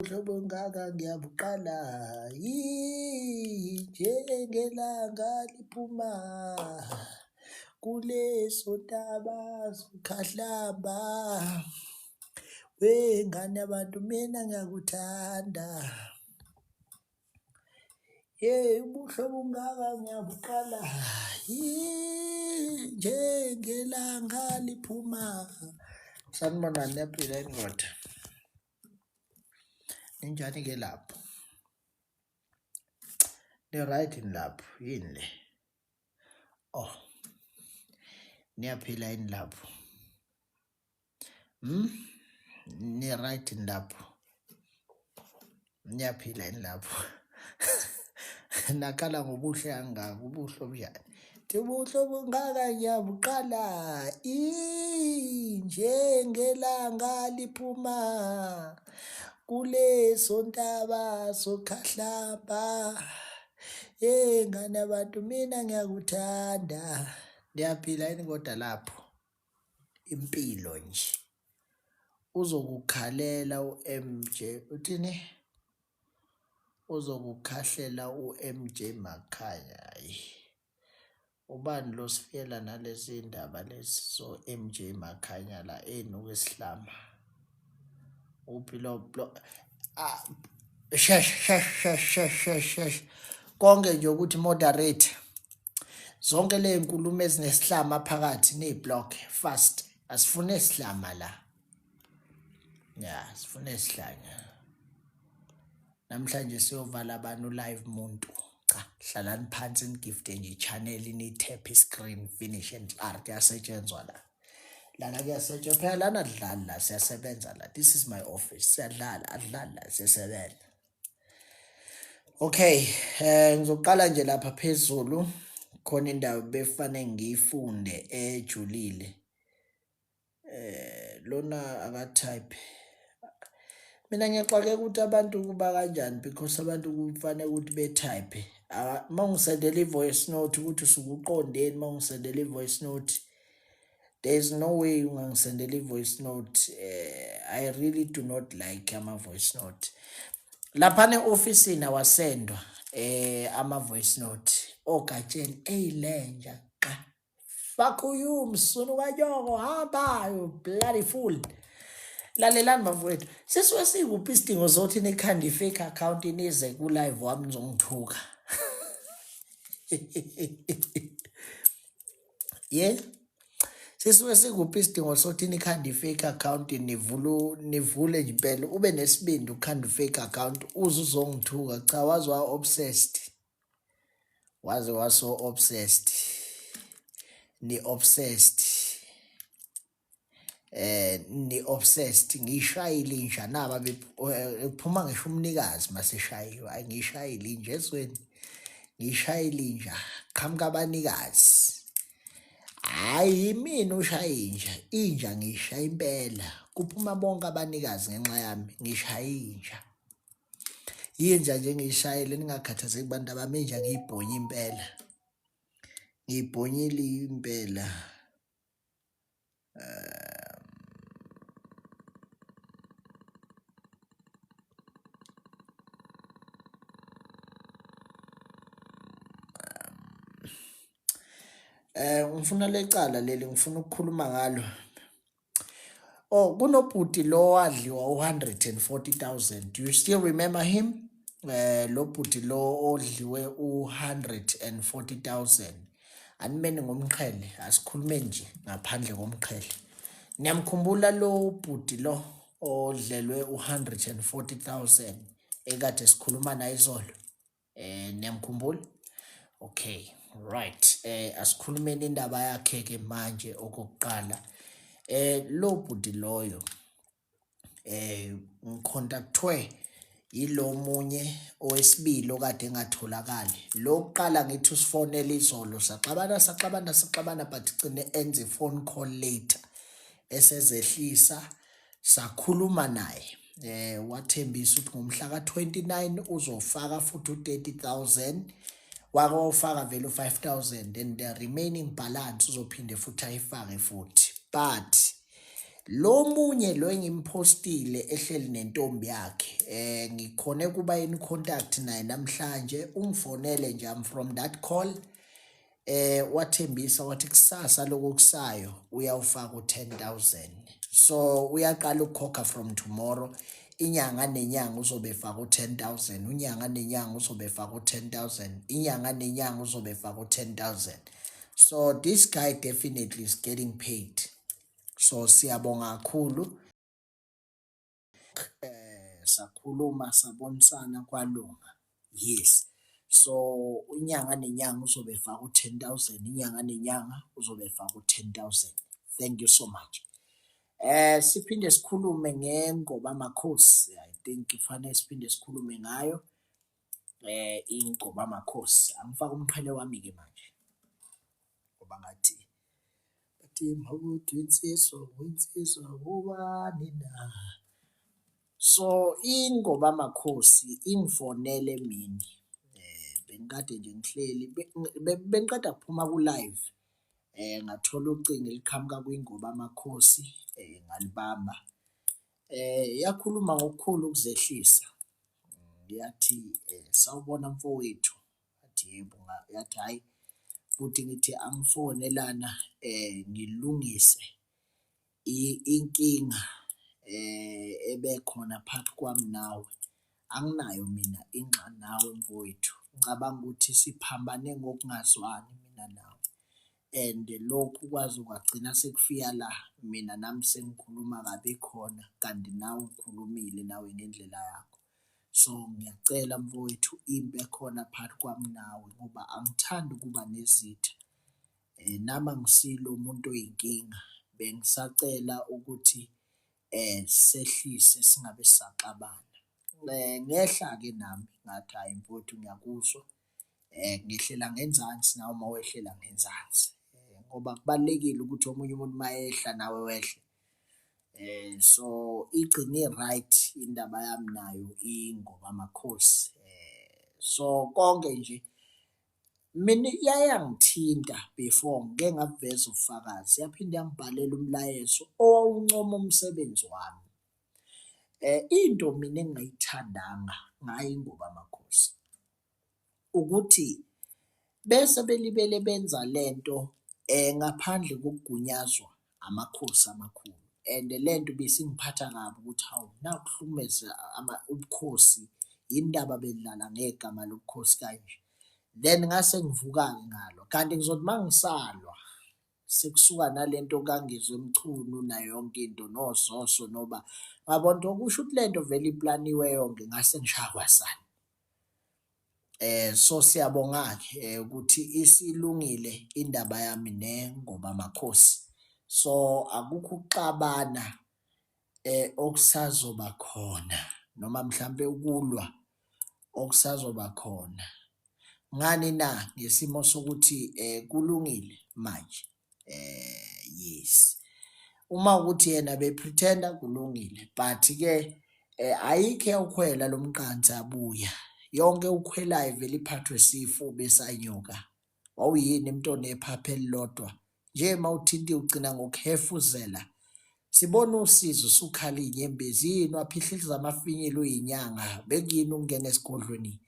Ubuhle obungaka ngiyabuqala njengelanga liphuma kuleso ntaba sokhahlamba. Wengane yabantu mina ngiyakuthanda. Yeyi ubuhle obungaka ngiyabuqala njengelanga liphuma. Sanibonani, niyaphila yini kodwa? Ninjani ke lapho? Ni right yini lapho? Yini le? Oh. Niyaphila yini lapho? Hmm? Ni right yini lapho? Niyaphila yini lapho? Nakhala ngobuhle kangaka, ubuhle obunjani? Ubuhle obungaka ngiyabuqala njengelanga liphuma kuleso ntaba sokhahlamba. Ye ngane abantu mina ngiyakuthanda. Niyaphila yini kodwa lapho? Impilo nje. Uzokukhalela u-MJ uthini? Uzokukhahlela uMJ Makhanya hayi. Ubani lo sifikela nalezi ndaba lezi so MJ Makhanya la enuka isihlama. Uphi lo lo ah shesh shesh shesh shesh shesh shesh konke nje ukuthi moderate zonke le nkulumo ezinesihlama phakathi niziblock fast asifune isihlama la ya sifuna esihlanya namhlanje siyovala abantu live muntu cha hlalani phansi nigifte nje i-channel nitap i-screen finish and r kuyasetshenzwa la lana kuyasetshenzwa phela lana kudlali la siyasebenza la this is my office siyadlala adlali la siyasebenza okay eh ngizoqala nje lapha phezulu khona indawo befane ngiyifunde ejulile eh lona akatype mina ngiyaxakeka ukuthi abantu kuba kanjani because abantu kufanele ukuthi betype uma ungisendela i-voice note ukuthi usuke uqondeni uma ungisendela i-voice note there is no way ungangisendela i-voice note eh, i really do not like ama-voice note laphana e-ofisini awasendwa eh ama-voice note ogatsheni eyilenja qa Fuck you msunu kanyoko hamba you bloody fool. Lalelani bafowethu, sisuke sikuphi isidingo sokuthi nikhande i-fake account nize ku-live wami nizongithuka. Yeah. Sisuke sikuphi isidingo sokuthi nikhande i-fake account nivule nivule nje impela ube nesibindi ukhande i-fake account uze uzongithuka cha waze wa-obsessed. Waze waso obsessed. Ni obsessed. Eh ni obsessed ngishayile inja naba bephuma ngisho umnikazi maseshayiwe ayi ngishayile inja ezweni ngishayile inja qhamuka abanikazi hayi yimina ushaya inja inja ngishaya impela kuphuma bonke abanikazi ngenxa yami ngishaya inja Yinja nje engiyishayile ningakhathazeki bantu abami inja ngiyibhonye impela. Ngiyibhonyile impela. Eh ngifuna lecala leli ngifuna ukukhuluma ngalo. Oh, kunobhuti lo wadliwa u-140,000. Do you still remember him? Eh lo bhuti lo odliwe u-140,000. Animeni ngomqhele, asikhulume nje ngaphandle komqhele. Niyamkhumbula lo bhuti lo odlelwe u-140,000 ekade sikhuluma naye izolo? Eh niyamkhumbula? Okay, right. Eh asikhulumeni indaba yakhe ke manje okokuqala. Eh lo bhuti loyo eh ngicontactwe yilo munye owesibili okade engatholakali. Lo kuqala ngithi usifonela izolo saxabana saxabana saxabana but gcine enze phone call later esezehlisa Sakhuluma naye eh wathembisa ukuthi ngomhla ka-29 uzofaka futhi u-30000 wake wawufaka vele u-5000 and the remaining balance uzophinde futhi ayifake futhi but Lo munye lo engimphostile ehleli nentombi yakhe ngikhone kuba in contact naye namhlanje ungifonele nje I'm from that call wathembisa wathi kusasa lokukusayo uyawufaka u10000 so uyaqala ukukhokha from tomorrow inyanga nenyanga uzobe efaka u10000 unyanga nenyanga uzobe efaka u10000 inyanga nenyanga uzobe efaka u10000. So this guy definitely is getting paid, so siyabonga kakhulu. Sakhuluma sabonisana kwalunga, yes. So inyanga nenyanga uzobe efaka u-10,000, inyanga nenyanga uzobe efaka u-10,000. Thank you so much. Siphinde sikhulume ngengoba amakhosi, I think kufanele siphinde sikhulume ngayo ingoba amakhosi. Angifake umqhele wami-ke manje ngoba ngathi bathi mawukuthi insizwa insizwa ubani na. So ingoba amakhosi ingifonele emini, bengikade nje ngihleli bengiqeda kuphuma ku-live ngathola ucingo eliqhamuka kwingoba amakhosi ngalibamba. Yakhuluma ngokukhulu ukuzehlisa yathi sawubona mfowethu, ngathi yebo, yathi hhayi futhi ngithi angifone lana ngilungise inkinga ebekhona phakathi kwami nawe. Anginayo mina inxa nawe mfowethu, ngicabanga ukuthi siphambane ngokungazwani mina nawe and lokhu kwaze kwagcina sekufika la mina nami sengikhuluma kabi khona kanti nawe ukhulumile nawe ngendlela yakho. So ngiyacela mfowethu impi ekhona phakathi kwami nawe ngoba angithandi ukuba nezitha. Nami angisilo umuntu oyinkinga, bengisacela ukuthi sehlise singabe sisaxabana. Ngehla-ke nami ngathi hhayi mfowethu ngiyakuzwa, ngehlela ngenzansi nawe uma wehlela ngenzansi ngoba kubalulekile ukuthi omunye umuntu uma ehla nawe wehle. So igcine i-right indaba yami nayo ingoba amakhosi. So konke nje mina iyayangithinta before ngike ngabuveza ubufakazi, yaphinde yangibhalela umlayezo owawuncoma umsebenzi wami. Into mina engingayithandanga ngayo ingoba amakhosi ukuthi bese belibele benza lento ngaphandle kokugunyazwa amakhosi amakhulu and lento ibisingiphatha kabi ukuthi hawu nakuhlukumeza ubukhosi, yini ndaba bedlala ngegama lobukhosi kanje. Then ngase ngivuka-ke ngalwa kanti ngizothi uma ngisalwa sekusuka nalento kaNgizwe Mchunu nayo yonke into noZoso noba ngabona ukuthi okusho ukuthi lento vele iplaniwe yonke ngase ngishaya kwasani. So siyabonga-ke ukuthi isilungile indaba yami nengoba amakhosi. So akukho ukuxabana okusazoba khona noma mhlampe ukulwa okusazoba khona. Ngani na? Ngesimo sokuthi kulungile manje, yes. Uma ukuthi yena be-pretend-a kulungile but-ke ayikho eyawukhwela lo mqansa yabuya, yonke ewukhwelayo ivele iphathwe sifuba esanyuka. Wawuyini umuntu onephaphu elilodwa nje mawuthintiwe ugcina ngokuhefuzela. Sibona usizi usukhala iy'nyembezi, yini waphihliza amafinyila uyinyanga, bekuyini ukungena esigodlweni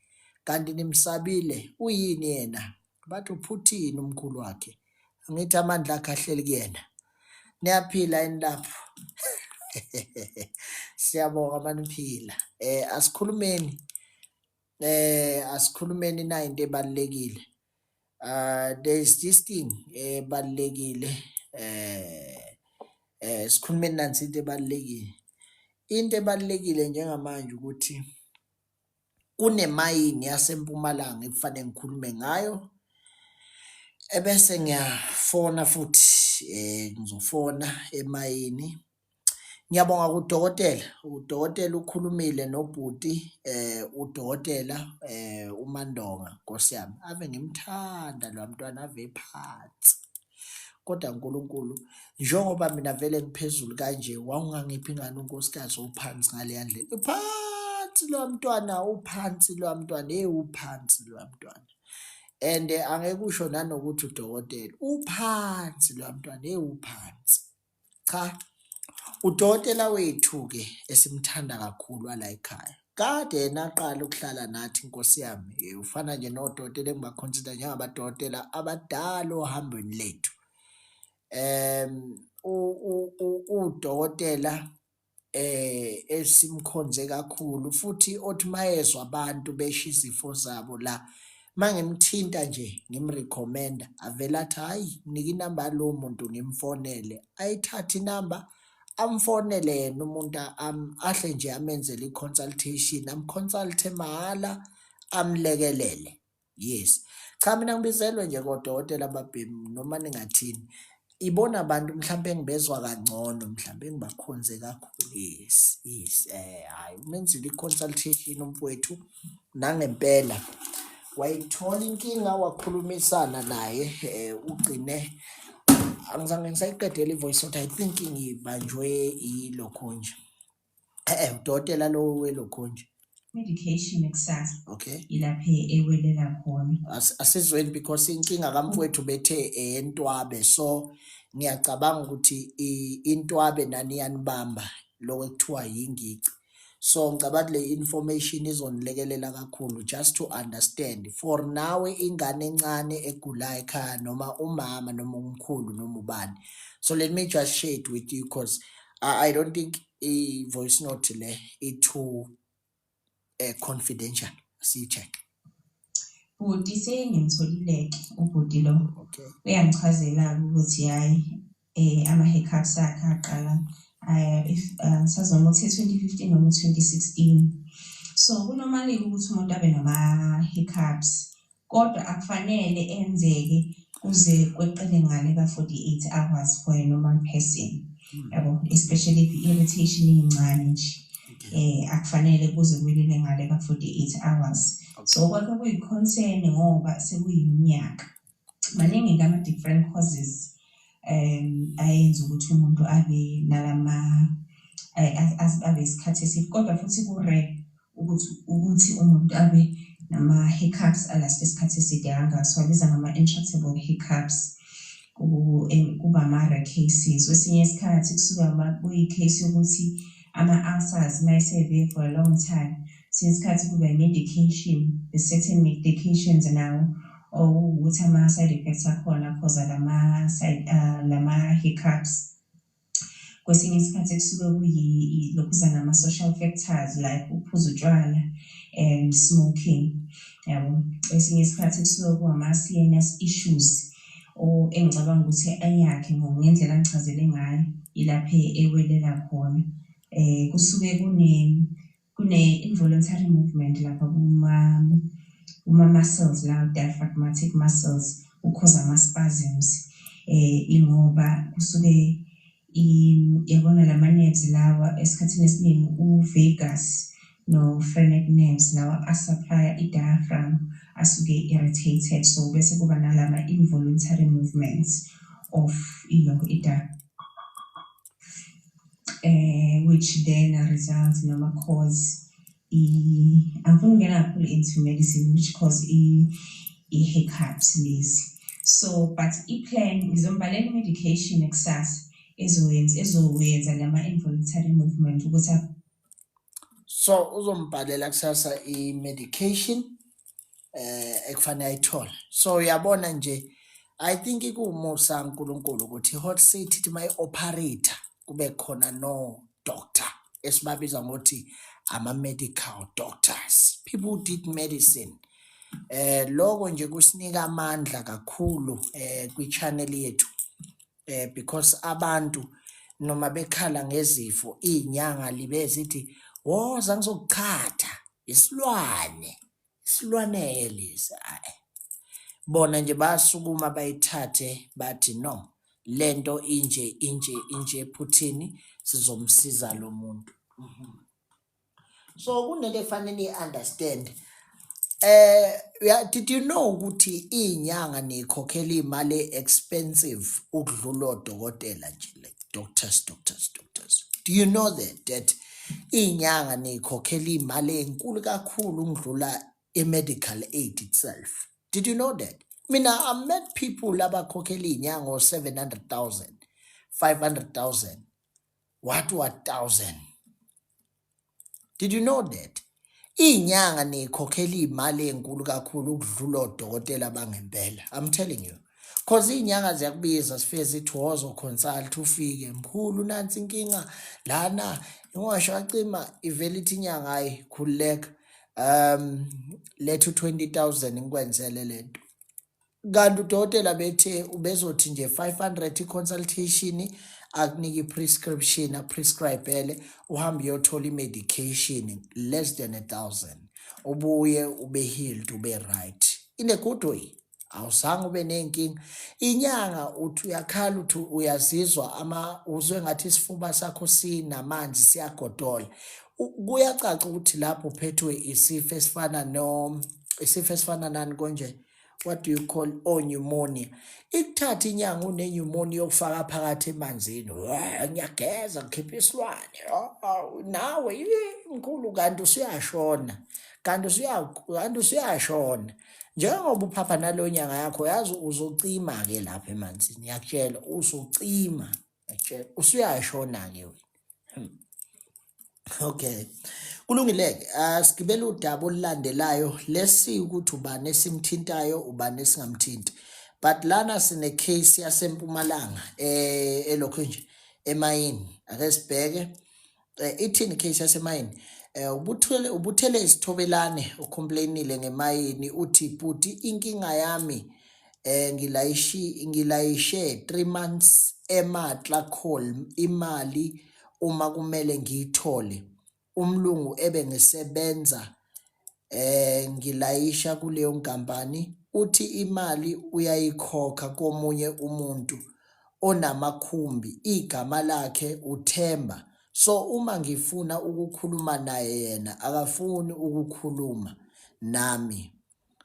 kanti nimsabile uyini yena? Bathi uphuthini umkhulu wakhe, angithi amandla akhe ahleli kuyena. Niyaphila yini lapho? Siyabonga maniphila. Asikhulumeni asikhulumeni nayi into ebalulekile. There is this thing ebalulekile, sikhulumeni nansi into ebalulekile. Into ebalulekile njengamanje ukuthi kunemayini yaseMpumalanga ekufanele ngikhulume ngayo ebese ngiyafona futhi ngizofona emayini. Ngiyabonga kudokotela, udokotela ukhulumile nobhuti udokotela uMandonga Nkosi yami, ave ngimthanda lo mntwana ave ephansi. Kodwa uNkulunkulu njengoba mina vele ngiphezulu kanje wawungangiphi ngani unkosikazi ophansi ngaleya ndlela. Uphansi lo mntwana, uphansi lo mntwana, hey uphansi lo mntwana. And angeke usho nanokuthi udokotela uphansi lo mntwana, hey uphansi. Cha, Udokotela wethu-ke esimthanda kakhulu wala ekhaya, kade yena aqala ukuhlala nathi Nkosi yami, ufana nje nodokotela engiba-consider njengabadokotela abadala ohambweni lethu. Udokotela esimkhonze kakhulu futhi othi mayezwa abantu besho izifo zabo la mangimthinta nje ngimrekhomenda avele athi hhayi nginike inamba yalowo muntu ngimfonele, ayithathe inamba amfonele yena umuntu ahle nje amenzele i-consultation amu-consult-e mahhala amlekelele. Yes. Cha mina ngibizelwe nje kodokotela babhemu noma ningathini. Ibona abantu mhlawumbe engibezwa kangcono mhlawumbe engibakhonze kakhulu. Yes. Hhayi umenzile i-consultation umfowethu nangempela wayithola inkinga wakhulumisana naye ugcine angizange ngisayiqedela i-voice note I think ngibanjwe ilokho nje. Eh udokotela lo welokhonje. Medication kusasa. Okay. Ilaphe ewelela khona. Asizweni because inkinga kamfowethu bethe eyentwabe so ngiyacabanga ukuthi intwabe nani iyanibamba lokho ekuthiwa yingici. So ngicabanga le information izonilekelela kakhulu just to understand for nawe ingane encane egulayo ekhaya noma umama noma umkhulu noma ubani. So let me just share it with you because I don't think i-voice note le i-too confidential. Siyi-check. Bhuti sengimtholile-ke ubhuti lo. Okay. Uyangichazela-ke ukuthi hhayi ama-hiccups akhe aqala if ngisazoma ukuthi 2015 noma 2016. So kunormal-ke ukuthi umuntu abe nama-hiccups kodwa akufanele enzeke kuze kweqele ngale ka-48 hours for a normal person. Yabo, especially if i-irritation incane nje. Akufanele kuze kwelele ngale ka-48 hours. So kwakhe kuyi-concern ngoba sekuyiminyaka. Maningi-ke ama-different causes ayenza ukuthi umuntu abe nalama abe isikhathi eside kodwa futhi ku-rare ukuthi umuntu abe nama-hiccups alast isikhathi eside kangaka. Siwabiza ngama-intractable hiccups. Kuba ama-rare cases. Kwesinye isikhathi kusuka kuyi-case yokuthi ama-ulcers mayese-there for a long time. Kwesinye isikhathi kuba i-medication, there's certain medications now okuwukuthi ama-side effects akhona cause lama side lama hiccups. Kwesinye isikhathi kusuke kuyilokhuzana ama-social factors like ukuphuza utshwala and smoking, yabo. Kwesinye isikhathi kusuke kuwama-C_N_S issues or engicabanga ukuthi eyakhe ngendlela angichazele ngayo ilapho ewelela khona. Kusuke kune involuntary movement lapha kuma muscles la diaphragmatic muscles u-cause ama-spasms ingoba kusuke yabona lama nerves lawa esikhathini esiningi u-vagus no-phrenic nerves lawa a-supply-a i-diaphragm asuke irritated, so bese kuba nalama involuntary movements of which then results noma cause angifuni ukungena kakhulu into medicine which cause i-hiccups lezi. So but i-plan ngizombhalela i-medication kusasa ezowenza lama involuntary movement ukuthi So uzombhalela kusasa i-medication ekufanele ayithole. So uyabona nje I think kuwumusa kaNkulunkulu ukuthi i-hot seat ithi mayi-operate-a kube khona no doctor esibabiza ngokuthi ama-medical doctors, people who did medicine. Lokho nje kusinika amandla kakhulu kwi-channel yethu because abantu noma bekhala ngezifo iy'nyanga libe zithi woza ngizokuchatha isilwane isilwane lesi. Hhayi, bona nje bayasukuma bayithathe bathi no lento inje inje inje ephuthini sizomsiza lo muntu. So kunento ekufanele niyi-understand. Did you know ukuthi iy'nyanga niy'khokhela iy'mali expensive ukudlula odokotela nje, like doctors, doctors, doctors? Do you know that iy'nyanga niy'khokhela iy'mali ey'nkulu kakhulu ukudlula i-medical aid itself? Did you know that? Mina I met people abakhokhela iy'nyanga o-700,000, 500,000. What thousand? Did you know that? Iy'nyanga niy'khokhela iy'mali ey'nkulu kakhulu ukudlula odokotela bangempela. I'm telling you. Cause iy'nyanga ziyakubiza sifike zithi wozo-consult ufike mkhulu nansi inkinga lana inwasha wacima ivele ithi inyanga hayi khululeka letha u-20 000 ngikwenzele lento. Kanti udokotela bethe ubezothi nje 500 i-consultation, akunike i-prescription, aprescribele, uhambe uyothola i-medication less than 1,000, ubuye ube healed, ube right in a good way, awuzange ube ney'nkinga. Inyanga uthi uyakhala, uthi uyazizwa ama uzwe ngathi isifuba sakho sinamanzi, siyagodola. Kuyacaca ukuthi lapho uphethwe isifo esifana no isifo esifana nani konje, what do you call, o-pneumonia. Ikuthatha inyanga une-pneumonia yokufaka phakathi emanzini. Wah, ngiyageza ngikhipha isilwane. Oh, nawe mkhulu, kanti usuyashona, kanti usuyashona njengoba uphapha naleyo nyanga yakho. Yazi uzocima-ke lapha emanzini, ngiyakutshela, uzocima, ngiyakutshela, usuyashona-ke wena. Okay. Kulungile-ke, asigibele udaba olulandelayo. Let's see ukuthi ubani esimthintayo, ubani esingamthinti. But lana sine case yaseMpumalanga elokhu nje emayini. Ake sibheke ithini case yasemayini. Ubuthele isithobelane ucomplainile ngemayini, uthi bhuti inkinga yami ngilayishe 3 months eMatla Coal, imali uma kumele ngiyithole umlungu ebe ngisebenza ngilayisha kuleyo nkampani, uthi imali uyayikhokha komunye umuntu onamakhumbi, igama lakhe uThemba. So uma ngifuna ukukhuluma naye yena akafuni ukukhuluma nami.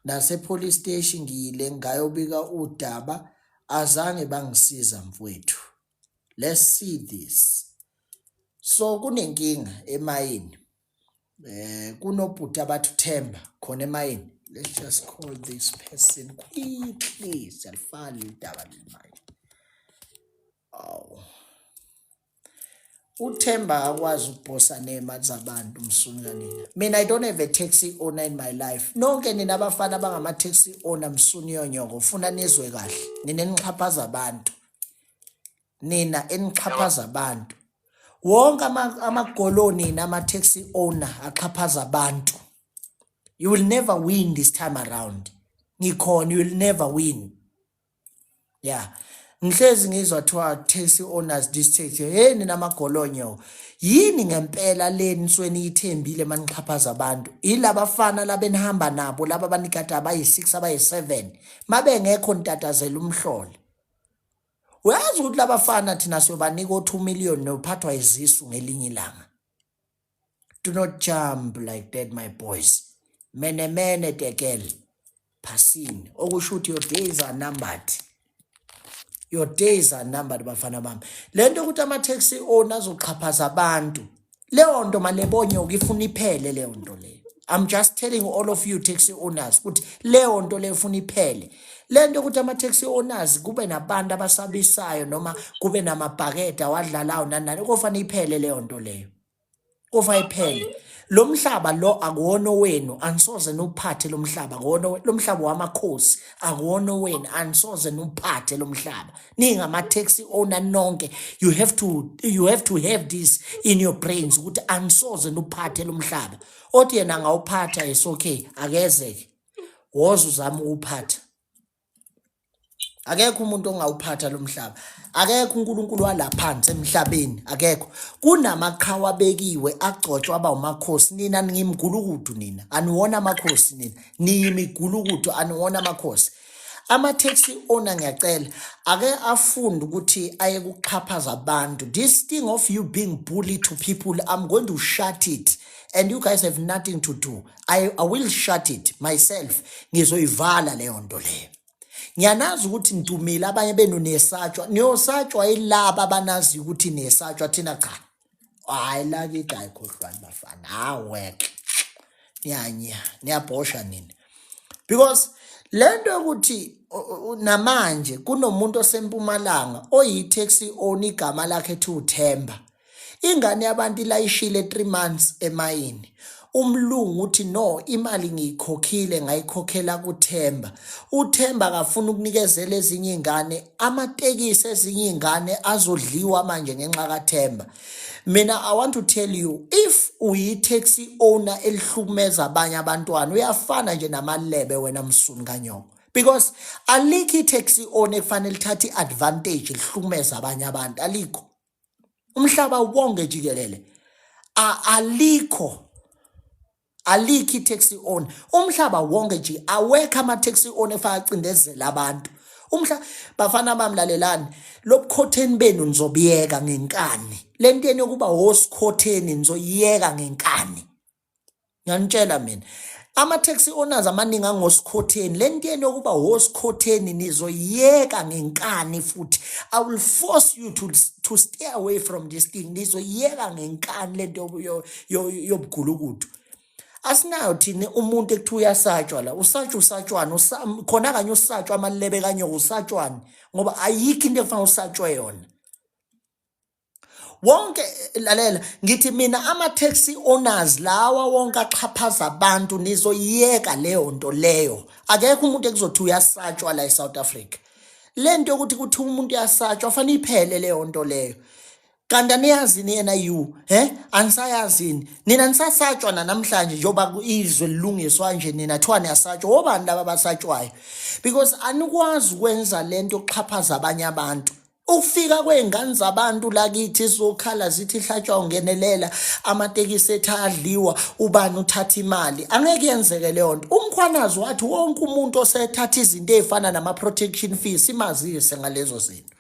Nase police station ngiyile ngayobika udaba, azange bangisiza mfowethu. Let's see this. So kunenkinga emayini, kunobhuti abathi uThemba khona emayini. Let's just call this person quickly, siyalifaka udaba lemayini. Awu, uThemba akwazi ukubhosa nemali zabantu, msuni kanina. Mina I don't have a taxi owner in my life. Nonke nina abafana abangama-taxi owner, msuni yonyoko, ufuna nizwe kahle nina enixhaphaza abantu, nina enixhaphaza abantu wonke amagoloni nama-taxi owner axhaphaza abantu, you will never win this time around. Ngikhona, you will never win. Yeah, ngihlezi ngizwa kuthiwa taxi owners this, taxi. Hey nina amagolonyo, yini ngempela le nisuke niyithembile manixhaphaza abantu? Ilabafana labenihamba nabo laba abanigada abayi-6, abayi-7, mabengekho nitatazela umhlolo. Uyazi ukuthi labafana thina siyobanika o-2 million nophathwa izisu ngelinye ilanga. Do not jump like that, my boys. Mene mene tekel phasini, okusho ukuthi your days are numbered, your days are numbered, bafana bami. Lento ukuthi ama-taxi owner azoxhaphaza abantu, leyo nto malebonyoka ifuna iphele leyo nto leyo. I'm just telling all of you taxi owners ukuthi leyo nto leyo ifuna iphele. Le nto ukuthi ama-taxi owners kube nabantu abasabisayo noma kube namabhakede awadlalayo nani nani, kofanele iphele leyo nto leyo, kofa iphele. Lo mhlaba lo akuwona owenu, anisoze nuphathe lo mhlaba, akuwona lo mhlaba wamakhosi, akuwona owenu, anisoze nuphathe lo mhlaba ningama-taxi owner nonke. You have to have this in your brains ukuthi anisoze nuphathe lo mhlaba. Othi yena angawuphatha is okay, akezeke, woza uzame ukuwuphatha. Akekho umuntu ongawuphatha lo mhlaba, akekho. UNkulunkulu walaphansi emhlabeni akekho. Kunamaqhawe abekiwe, agcotshwa aba umakhosi. Nina ningimgulukudu, nina aniwona amakhosi, nina niyimigulukudu, aniwona amakhosi. Ama-taxi owner, ngiyacela ake afunde ukuthi aye kuxhaphaza abantu. This thing of you being bully to people, I'm going to shut it and you guys have nothing to do. I will shut it myself, ngizoyivala leyo nto leyo. Ngiyanazi ukuthi nidumile, abanye benu niyesatshwa, niyosatshwa yilaba abanaziyo ukuthi niyesatshwa. Thina cha, hayi lakithi, hayi khohlwani bafana, aweke niyanya niyabhosha nina, because lento yokuthi namanje kunomuntu osempumalanga oyi-taxi owner, igama lakhe ethi uThemba. Ingane yabantu ilayishile 3 months emayini. Umlungu uthi no imali ngiyikhokhile ngayikhokhela kuThemba. UThemba akafuni ukunikezela ezinye izingane amatekisi ezinye izingane azodliwa manje ngenxa kaThemba. Mina I want to tell you if uyi taxi owner elihlukumeza abanye abantwana uyafana nje namalebe wena msunu kanyoko. Because alikho i-taxi owner ekufanele lithathe i-advantage lihlukumeza abanye abantu alikho. Umhlaba wonke jikelele alikho alikho i-taxi owner umhlaba wonke nje awekho ama-taxi owner efake acindezela abantu umhla bafana bami lalelani lobukhotheni benu nizobuyeka ngenkani le nto yenu yokuba wosikhotheni nizoyiyeka ngenkani Ngiyanitshela mina ama-taxi owners amaningi angosikhotheni le nto yenu yokuba wosikhotheni nizoyiyeka ngenkani futhi i will force you to stay away from this thing nizoyiyeka ngenkani le nto yobugulukudu asinayo thina umuntu ekuthiwa uyasatshwa la usatshwa usatshwana khona kanye usatshwa amalebe kanyoko usatshwani ngoba ayikho into ekufanele usatshwe yona Wonke lalela ngithi mina ama taxi owners lawa wonke axhaphaza abantu nizoyiyeka leyo nto leyo. Akekho umuntu ekuzothi uyasatshwa la eSouth Africa. Lento yokuthi kuthiwa umuntu uyasatshwa fanele iphele leyo nto leyo. Kanti aniyazi ni NIU, he? Anisayazini. Nina nisasatshwa namhlanje njengoba izwe lilungiswa nje nina thiwa niyasatshwa. Obani laba abasatshwayo? Because anikwazi ukwenza lento yokuxhaphaza abanye abantu. Ukufika kwey'ngane zabantu lakithi zizokhala zithi hlatshwa ungenelela amatekisi ethi adliwa ubani uthatha imali angeke yenzeke leyo nto umkhwanazi wathi wonke umuntu osethatha izinto ey'fana nama-protection fees imazise ngalezo zinto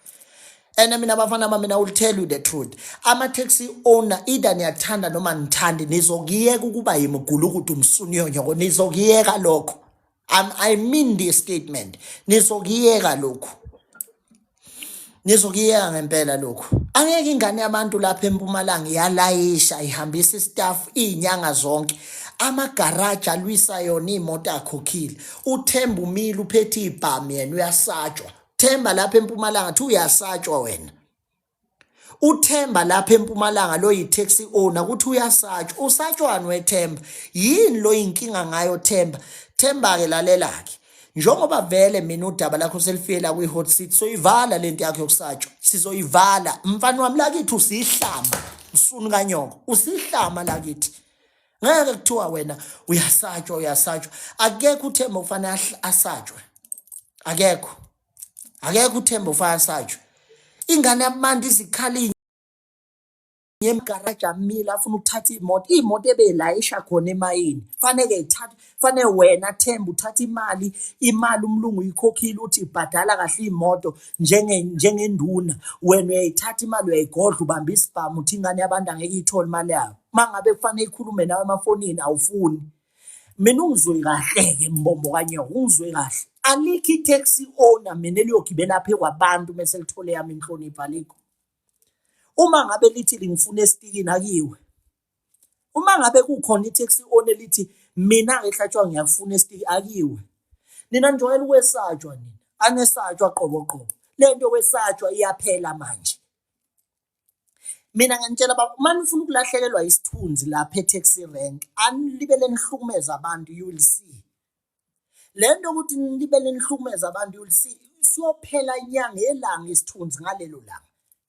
and mina bafana bami mina will tell you the truth ama-taxi owner either niyathanda noma nithandi nizokuyeka ukuba yimigulukudu msuniyonyoko nizokuyeka lokho I mean this statement nizokuyeka lokhu nizokuyeka ngempela lokhu angeke ingane yabantu lapha empumalanga iyalayisha ihambisa istaff izinyanga zonke amagaraji alwisa yona imoto akhokhile uthemba umile uphethe ibhamu yena uyasatshwa themba lapha empumalanga thi uyasatshwa wena uThemba lapha eMpumalanga lo yi-taxi owner ukuthi uyasatshwa usatshwani wethemba yini lo inkinga ngayo Themba Themba-ke lalela-ke njengoba vele mina udaba lakho selifikela kwi-hot seat soyivala lento yakho yokusatshwa sizoyivala mfana wami lakithi usihlama msunu kanyoko usihlama lakithi ngeke kuthiwa wena uyasatshwa uyasatshwa akekho uThemba kufanele asatshwe akekho akekho uthemba ufana asatshwe ingane yabantu izikhali emgaraji amile afuna ukuthatha imoto imoto ebelayisha khona emayini faneke ithathe fanele wena Themba uthatha imali imali umlungu uyikhokhile uthi ibhadala kahle imoto njenge njengenduna wena uyayithatha imali uyayigodla ubamba isibhamu uthi ingane yabantu angeke iyithole imali yayo mangabe kufanele ikhulume nawe emafonini awufuni Mina ungizwe kahle-ke mbombo kanyawo, ungizwe kahle. Alikho i-taxi owner mina eliyogibela phe kwabantu mese lithole yami inhlonipho alikho. Uma ngabe lithi lingifuna esitikini akiwe. Uma ngabe kukhona i-taxi owner elithi mina-ke hlatshwa ngiyakufuna esitiki akiwe. Nina nijwayele ukwesatshwa nina, anesatshwa qobo qobo. Le nto yokwesatshwa iyaphela manje. Mina ngiyanitshela baba, uma nifuna ukulahlekelwa isithunzi lapha e-taxi rank, anilibele nihlukumeze abantu, you will see. Le nto yokuthi nilibele nihlukumeze abantu, you will see. Siyophela inyanga yelanga isithunzi ngalelo langa.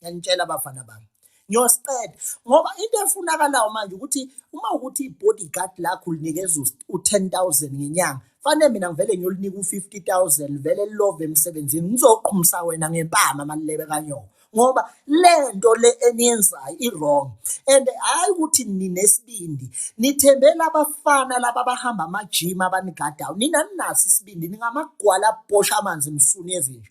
Ngiyanitshela bafana bami. Ngiyosiqeda ngoba into efunakalayo manje ukuthi uma ukuthi i-bodyguard lakho ulinikeza u-10 000 ngenyanga, fanele mina ngivele ngiyolinika u-50 000 livele lilove emsebenzini ngizoqhumisa wena ngempama malebe kanyoko. Ngoba lento le eniyenzayo i-wrong and hhayi ukuthi ninesibindi nithembela abafana laba abahamba amajima abanigadayo nina ninaso isibindi ningamagwala abhosha amanzi msuni ezinje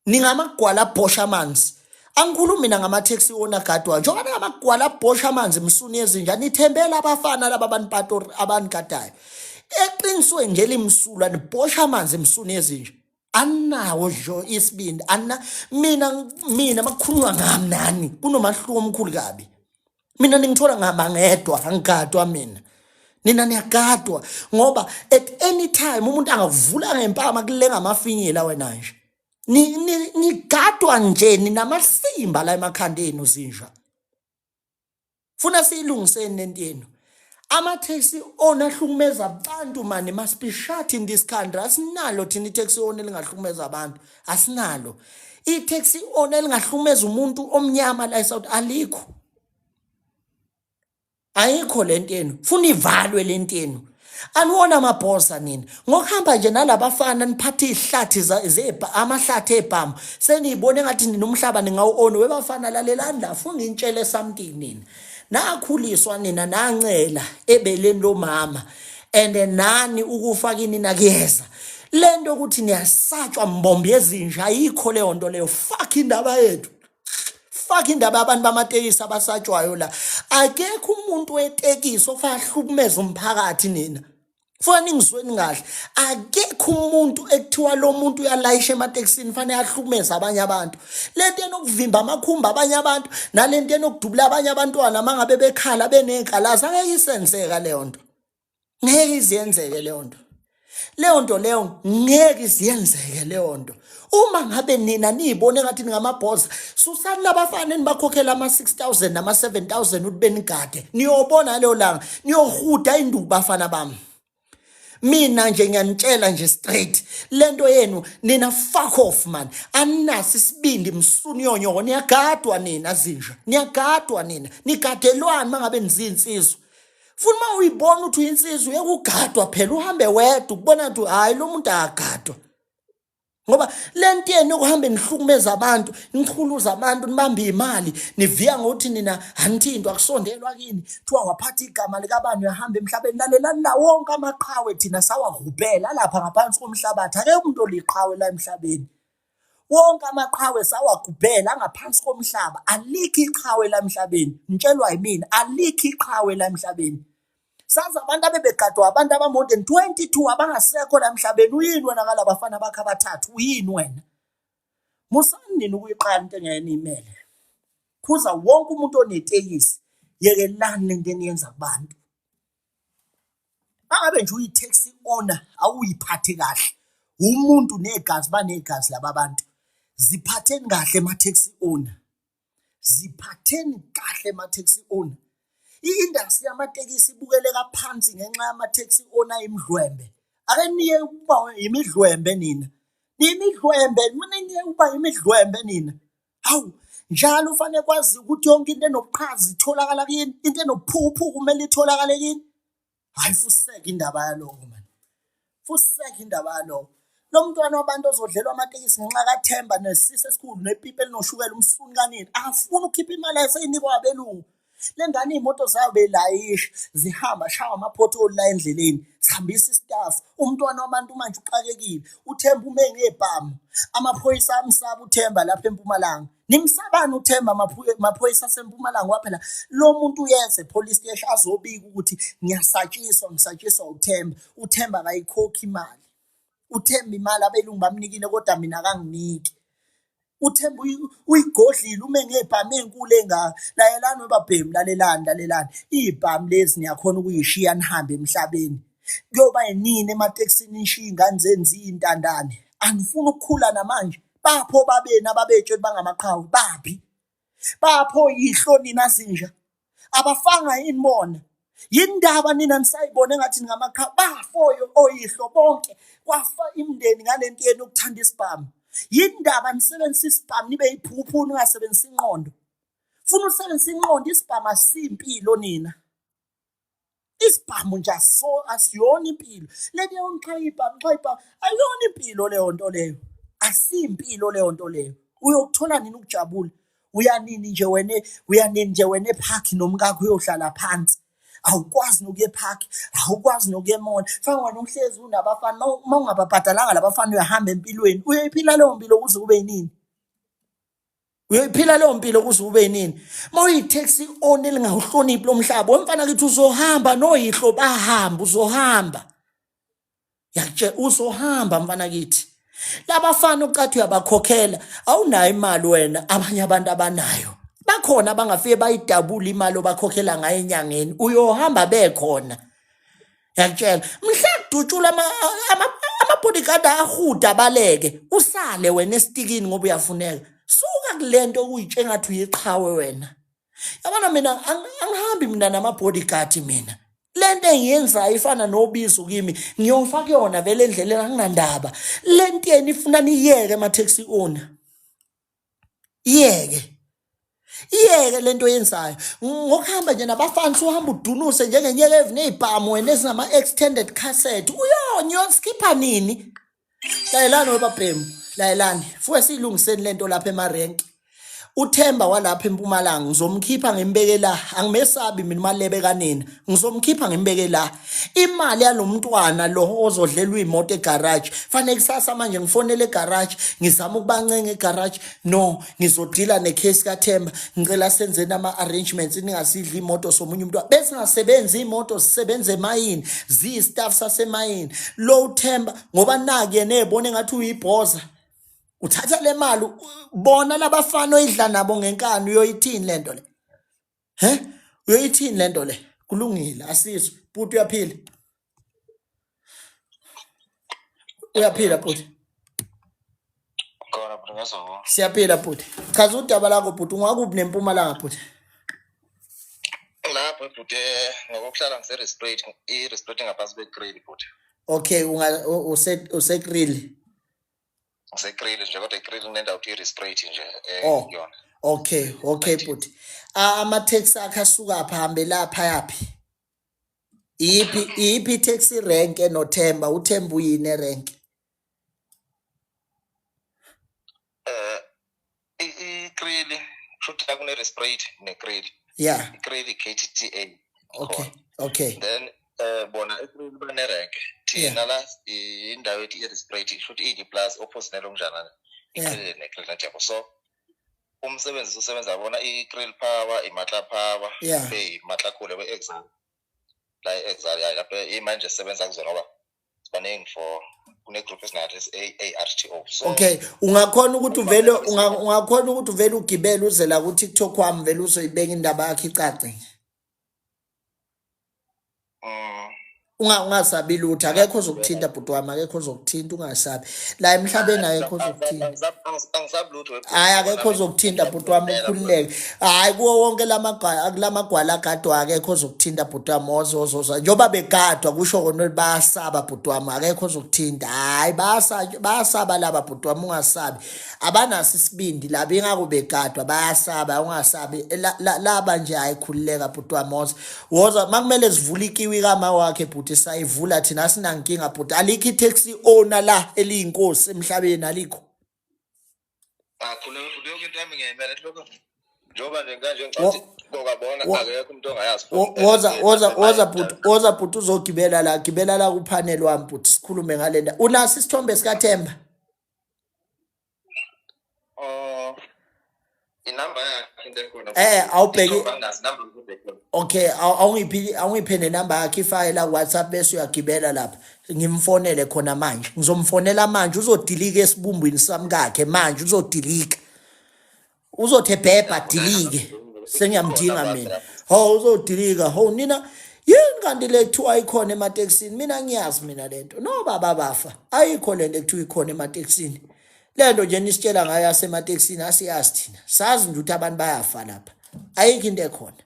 ningamagwala abhosha amanzi angikhulumi mina ngama-taxi owner agadwayo njengoba ningamagwala abhosha amanzi msuni ezinja nithembela abafana laba abanipatori abanigadayo eqinisweni nje limsulwa nibhosha amanzi msuni ezinja anawo nje isibindi ana mina mina makukhulunywa ngami nani kunomahluko omkhulu kabi mina ningithola ngihamba ngedwa angigadwa mina nina niyagadwa ngoba at any time umuntu angavula ngempama kulenga amafinyila wena nje Nigadwa nje ninamasimba la emakhanda enu zinja. Funa siyilungiseni lento yenu. Ama-taxi owner ahlukumeza abantu mani must be shut in this country. Asinalo thina i-taxi owner elingahlukumeza abantu. Asinalo. I-taxi owner elingahlukumeza umuntu omnyama la eSouth alikho. Ayikho lento yenu. Funa ivalwe lento yenu. Aniwona amabhosa nina. Ngokuhamba nje nalabafana niphathe izihlathi amahlathi ebhamu. Seniyibona engathi nina umhlaba ningawu-own. Webafana lalelani la funa ngintshele something nina. Nakhuliswa nina nancela ebeleni lomama. And nani ukufa kini nakuyeza. Lento ukuthi niyasatshwa mbombi ezinja ayikho leyo nto leyo. Fuck indaba yethu. Fuck indaba yabantu bamatekisi abasatshwayo la. Akekho umuntu wetekisi ofanele ahlukumeze umphakathi nina. Funa ningizweni kahle. Akekho umuntu ekuthiwa lo muntu uyalayisha ematekisini fanele ahlukumeze abanye abantu. Lento enokuvimba amakhumba abanye abantu nalento enokudubula abanye abantwana mangabe bekhala benezinkalazi angeke isenzeka leyo nto. Ngeke iziyenzeke leyo nto. Leyo nto leyo ngeke iziyenzeke leyo nto. Uma ngabe nina niyibone ngathi ningamabhoza, susani labafana enibakhokhela ama-6000 nama-7000 ukuthi benigade. Niyobona leyo langa, niyohuda induku bafana bami. Mina nje ngiyanitshela nje straight lento yenu nina fuck off man aninaso isibindi msuni yonyoko niyagadwa nina zinja niyagadwa nina nigadelwani mangabe nizinsizwa futhi uma uyibona ukuthi uyinsizwa uyeke ugadwa phela uhambe wedwa ukubona ukuthi hhayi lo muntu akagadwa ngoba le nto yenu yokuhambe nihlukumeza abantu nichuluza abantu nibambe imali niviya ngokuthi nina anithintwa akusondelwa kini kuthiwa waphatha igama likabani uyahamba emhlabeni lalelani la wonke amaqhawe thina sawahubhela lapha ngaphansi komhlabathi akekho umuntu oliqhawe la emhlabeni Wonke amaqhawe sawagubhela angaphansi komhlaba, alikho iqhawe la emhlabeni. Ngitshelwa yimina, alikho iqhawe la emhlabeni. Sazi abantu abebegadwa abantu aba-more than 22 abangasekho la emhlabeni. Uyini wena ngala bafana bakho abathathu? Uyini wena? Musani nina ukuyiqala into engeke niyimele. Khuza wonke umuntu onetekisi, yekelani lento eniyenza kubantu. Mangabe nje uyi-taxi owner awuyiphathe kahle, umuntu negazi banegazi laba bantu. Ziphatheni kahle ma-taxi owner, ziphatheni kahle ma-taxi owner. I-industry yamatekisi ibukeleka phansi ngenxa yama-taxi owner ayimidlwembe. Ake niye ukuba imidlwembe nina, niyimidlwembe, niye ukuba imidlwembe nina. Hawu, njalo ufanele kwazi ukuthi yonke into enobuqhaza itholakala kini, into enobuphukuphuku kumele itholakale kini. Hhayi fuseke indaba yaloko mani, fuseke indaba yaloko. Lo mntwana wabantu ozodlelwa amatekisi ngenxa kaThemba nesisi esikhulu nepipi elinoshukela umsuni kanini, akafuni ukukhipha imali aseyinikwa abelungu. Le ngane iy'moto zayo beyilayisha zihamba shawa ama-pothole la endleleni zihambisa isitafu. Umntwana wabantu manje uxakekile, uThemba ume ngebhamu. Amaphoyisa amsaba uThemba lapha eMpumalanga. Nimsabani uThemba maphoyisa aseMpumalanga ngoba phela lo muntu uyeza e-police station azobika ukuthi ngiyasatshiswa ngisatshiswa uThemba. UThemba akayikhokhi imali. UThemba imali abelungu bamnikile kodwa mina akanginiki. UThemba uyigodlile ume ngebhamu enkulu engaka. Lalelani webabhemu, lalelani, lalelani. Iy'bhamu lezi niyakhona ukuyishiya nihambe emhlabeni. Kuyoba yinini ematekisini nishiye iy'ngane zenu ziyintandane. Anifuni ukukhula namanje. Baphi obabenu ababetshela bangamaqhawe? Baphi? Baphi oyihlo nina zinja? Abafanga yini bona? Yini ndaba nina nisayibona engathi ningamakha bafoyo oyihlo bonke kwafa imindeni ngalento yenu yokuthanda isibhamu. Yini ndaba nisebenzisa isibhamu nibe yiphuphu ningasebenzisi inqondo? Funa usebenzisa inqondo isibhamu asimpilo nina. Isibhamu nje aso asiyona impilo. Lento yonke ibhamu xa ibhamu ayiyona impilo leyo nto leyo. Asimpilo leyo nto leyo. Uyokuthola nini ukujabula? Uyanini nje wena uyanini nje wena ephakhi nomkakho uyohlala phansi. Awukwazi nokuya ephakhi, awukwazi nokuya e-mall. Fana wena uhlezi unabafana uma ungababhadalanga labafana uyahamba empilweni. Uyoyiphila leyo mpilo kuze kube yinini? Uyoyiphila leyo mpilo kuze ube yinini? Uma uyi-taxi owner elingawuhloniphi lo mhlaba, wemfana kithi uzohamba noyihlo bahamba, uzohamba. Ngiyakutshela uzohamba mfana kithi. Labafana ucathi uyabakhokhela, awunayo imali wena, abanye abantu abanayo. Bakhona abangafike bayidabule imali obakhokhela ngayo enyangeni, uyohamba bekhona. Ngiyakutshela, mhla kudutshulwa Ama-bodyguard ayahuda abaleke, usale wena esitikini ngoba uyafuneka. Suka kule nto okuyitshe ngathi uyiqhawe wena. Yabona mina angihambi mina nama-bodyguard mina. Le nto engiyenzayo ifana nobizo kimi, ngiyofaka yona vele endleleni anginandaba. Le nto yenu ifuna niyeke ama-taxi owner. Iyeke. Iyeke lento oyenzayo. Ngokuhamba nje nabafana usuhamba udunuse njengenyeka ezinezibhamu wena ezingama-extended cassette. Uyonya uyoskipha nini? Layelani webabhemu, layelani. Fuke siyilungiseni lento lapha emarenki. UThemba walapha eMpumalanga ngizomkhipha ngimbeke la, angimesabi mina umalebe kanina. Ngizomkhipha ngimbeke la. Imali yalomntwana lo ozodlelwa imoto egarage. Fanele kusasa manje ngifonele egarage, ngizama ukubancenga egarage. No, ngizodila necase kaThemba. Ngicela senzeni ama arrangements ningasidli imoto somunye umuntu. Besingasebenzi imoto sisebenza emayini, ziyi staff sasemayini. Lo uThemba ngoba naki yena ebona engathi uyibhoza. Uthatha le mali bona labafana oyidla nabo ngenkani uyoyithini lento le? He? Uyoyithini lento le? Kulungile asizwe. Bhuti uyaphila. Uyaphila bhuti. Khona bhuti ngezwa. Siyaphila bhuti. Chaza udaba lakho bhuti ungakuphi nempumalanga bhuti? Lapho bhuti ngokuhlala ngise Resprit, i Resprit ngaphansi kwe Kriel bhuti. Okay, unga use use Kriel. Ngisekrill nje kodwa ikrill kunendawo kuthiwa i-respirate nje Oh. kuyona. Okay, okay bhuti. Ama-taxi akhe asuka phi ahambe lapha yaphi? Iyiphi iyiphi i-taxi rank enoThemba? UThemba uyini erank? Eh ikrill kusho la kune-respirate nekrill. Yeah. Ikrill i-KTTA. Okay. Okay. Then bona ikrill banerank. Thina la indawo ethi i-respirate kusho ukuthi iyi-plus opposite nelomnjana ikrill nekrill njebo. So umsebenzi usebenza bona i-krill power, imatla power, imatla khule we-exile. La i-exile ya lapho imanje sisebenza kuzona ngoba baningi for kune-group esinayo esi-A-R-T-O. So Okay, ungakhona ukuthi uvele ungakhona ukuthi uvele ugibele uze la ku TikTok wami vele uzoyibeka indaba yakho icace. Ungasabi lutho, akekho ozokuthinta bhuti wami, akekho ozokuthinta ungasabi. La emhlabeni akekho ozokuthinta. Angisabi lutho. Hayi akekho ozokuthinta bhuti wami ukhululeke. Hayi kuwo wonke lamagwala kulamagwala agadwa akekho ozokuthinta bhuti wami ozozoza. Njengoba begadwa kusho kona ukuthi bayasaba bhuti wami akekho ozokuthinta. Hayi bayasaba laba bhuti wami ungasabi. Abanaso isibindi laba ingakho begadwa bayasaba ungasabi. Laba nje hayi khululeka bhuti wami woza. Woza makumele sivule ikiwi kama wakhe bhuti sayivula thina asinankinga bhuti. Alikho i-taxi owner la eliyinkosi emhlabeni alikho. Akhuleka futhi yonke into yami ngiyayimela lokho. Njengoba nje kanje ngicathi kokabona akekho umuntu ongayazi. Woza woza woza bhuti woza bhuti uzogibela la gibela la kupanel wami bhuti sikhulume ngale ndaba. Unaso isithombe sikaThemba? Oh inamba yakhe into ekhona. Awubheki Okay, awungiphi awungiphe nenamba yakhe ifake la WhatsApp bese uyagibela lapha. Ngimfonele khona manje. Ngizomfonela manje uzodilika esibumbwini samkakhe manje uzodilika. Uzothi ebhebha dilike. Sengiyamdinga mina. Ho uzodilika. Ho nina yini kanti le kuthiwa ikhona ematekisini? Mina ngiyazi mina lento. No baba bafa. Ayikho lento ekuthiwa ikhona ematekisini. Lento nje nisitshela ngayo yasematekisini asiyazi thina. Sazi nje ukuthi abantu bayafa lapha. Ayikho into ekhona.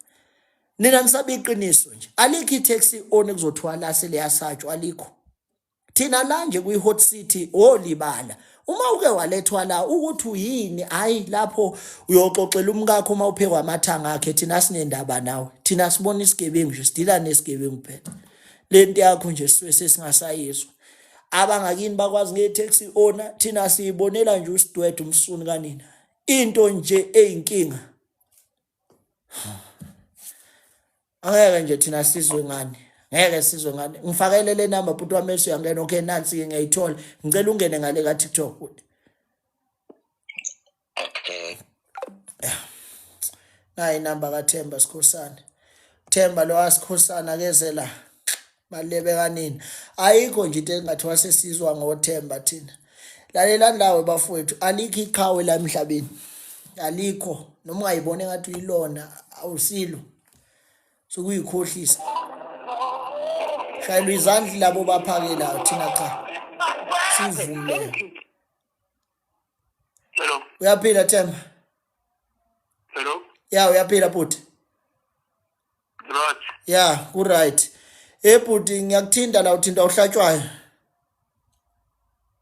Nina nisabe iqiniso nje. Alikho i-taxi owner kuzothiwa lase liyasatshwa alikho. Thina la nje kwi-hot city wolibala. Uma uke walethwa la ukuthi uyini hayi lapho uyoxoxela umkakho uma uphekwa amathanga akhe thina sinendaba nawe. Thina sibona isigebengu nje sidila nesigebengu phela. Lento yakho nje sisuke sesingasayizwa. Abangakini bakwazi nge-taxi owner thina siyibonela nje usidwedwe umsuni kanina. Into nje eyinkinga. Angeke nje thina sizwe ngani. Ngeke sizwe ngani. Ngifakele le number bhuti wami esuyangena. Okay nansi ke ngiyayithola. Ngicela ungene ngale ka TikTok bhuti. Okay. Nayi inamba kaThemba Sikhosana. Themba lo asikhosana akeze la. Malebe kanini. Ayikho nje into engathiwa sesizwa ngoThemba thina. Lalelani lawe bafowethu alikho iqhawe la emhlabeni. Alikho noma ungayibona engathi uyilona awusilo. Sokuyikhohlisa. Shayelwa izandla labo baphakelayo thina cha. Sivume. Hello. Uyaphila Themba? Hello. Ya uyaphila bhuti? Right. Ya, ku right. Eh bhuti ngiyakuthinta la uthinta uhlatshwayo.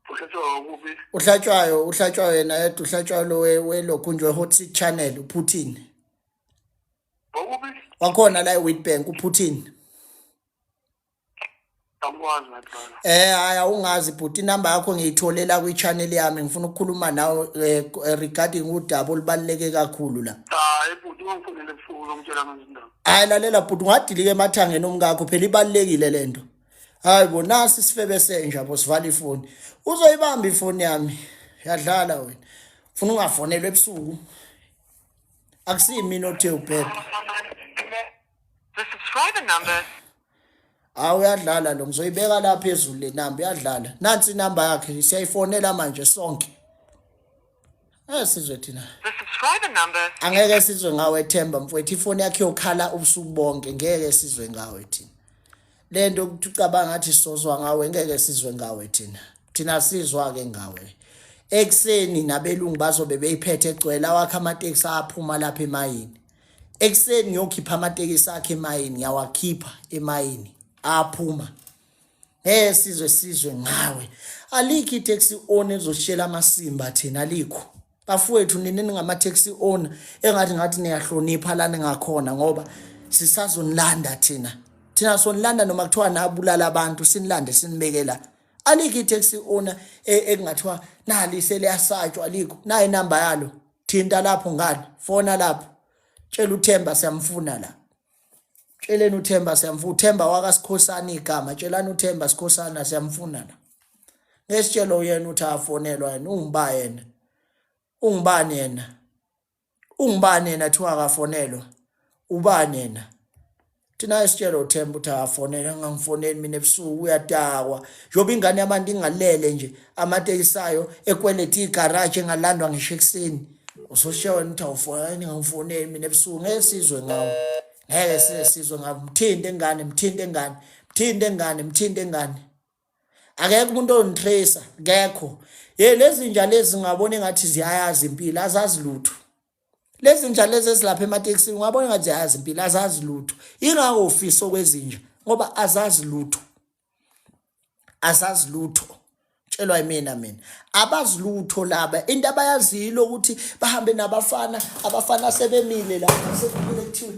Uhlatshwa kuphi? Uhlatshwayo, uhlatshwayo yena yedwa uhlatshwayo lo welokhu nje Hot Seat Channel uPutin. Wakuphi? Wakhona la eWitbank uPutin. Angikwazi my brother. Eh hayi awungazi bhuti inamba yakho ngiyitholela kwi-channel yami ngifuna ukukhuluma nawe regarding udaba olubaluleke kakhulu la. Hayi bhuti ungifonele ebusuku uzongitshela ngezindaba. Hayi lalela bhuti ungadilika emathangeni omkakho phela ibalulekile lento. Hayi bo nasi isifebe senja bo sivala ifoni. Uzoyibamba ifoni yami. Yadlala wena. Ufuna ungafonelwa ebusuku. Akusimi othe ubhebhe. The subscriber number Hawu uyadlala lo ngizoyibeka la phezulu le namba uyadlala. Nansi inamba yakhe siyayifonela manje sonke. Eh sizwe thina. The subscriber number Angeke sizwe ngawe Themba mfowethu ifoni yakhe yokhala ubusuku bonke ngeke sizwe ngawe thina. Lento ukuthi ucabanga ngathi sozwa ngawe ngeke sizwe ngawe thina. Thina sizwa ke ngawe. Ekuseni nabelungu bazobe beyiphethe egcwele awakhe amateksi aphuma lapha emayini. Ekuseni ngiyokhipha amatekisi akhe emayini ngiyawakhipha emayini aphuma. Ngeke sizwe sizwe ngawe. Alikho i-taxi owner ezoshela amasimba thina alikho. Bafowethu nina ningama-taxi owner engathi ngathi niyahlonipha la ningakhona ngoba sisazonilanda thina. Thina sonilanda noma kuthiwa nabulala abantu sinilande sinibeke la. Alikho i-taxi owner ekungathiwa nali seliyasatshwa alikho. Nayi inamba yalo. Thinta lapho ngani? Fona lapho. Tshela uThemba siyamfuna la. Tsheleni uThemba siyamfuna. UThemba wakaSikhosana igama. Tshelani uThemba Sikhosana siyamfuna la. Ngesitshelo yena uthi afonelwa yena ungiba yena. Ungibani yena? Ungibani yena thiwa akafonelwa? Ubani yena? Thina esitshela uThemba ukuthi akafonele angangifoneli mina ebusuku uyadakwa. Njengoba ingane yabantu ingalele nje amatekisi ayo ekweleta igaraji engalandwa ngisho ekuseni. Usoshiya wena uthi awufoneli ngingangifoneli mina ebusuku ngeke sizwe ngawo. Ngeke size sizwe ngawo. Mthinte ingane, mthinte ingane, mthinte ingane, mthinte ingane. Akekho umuntu ongitracer, kekho. Ye lezi nja lezi ngabona engathi ziyayazi impilo, azazi lutho. Lezi nja lezi ezilapha ematekisini ungabona engathi ziyayazi impilo, azazi lutho. Ingakho ufisa okwezinja ngoba azazi lutho. Azazi lutho. Tshelwa yimina mina. Abazi lutho laba. Into abayazilo ukuthi bahambe nabafana, abafana sebemile la sekumile kuthiwe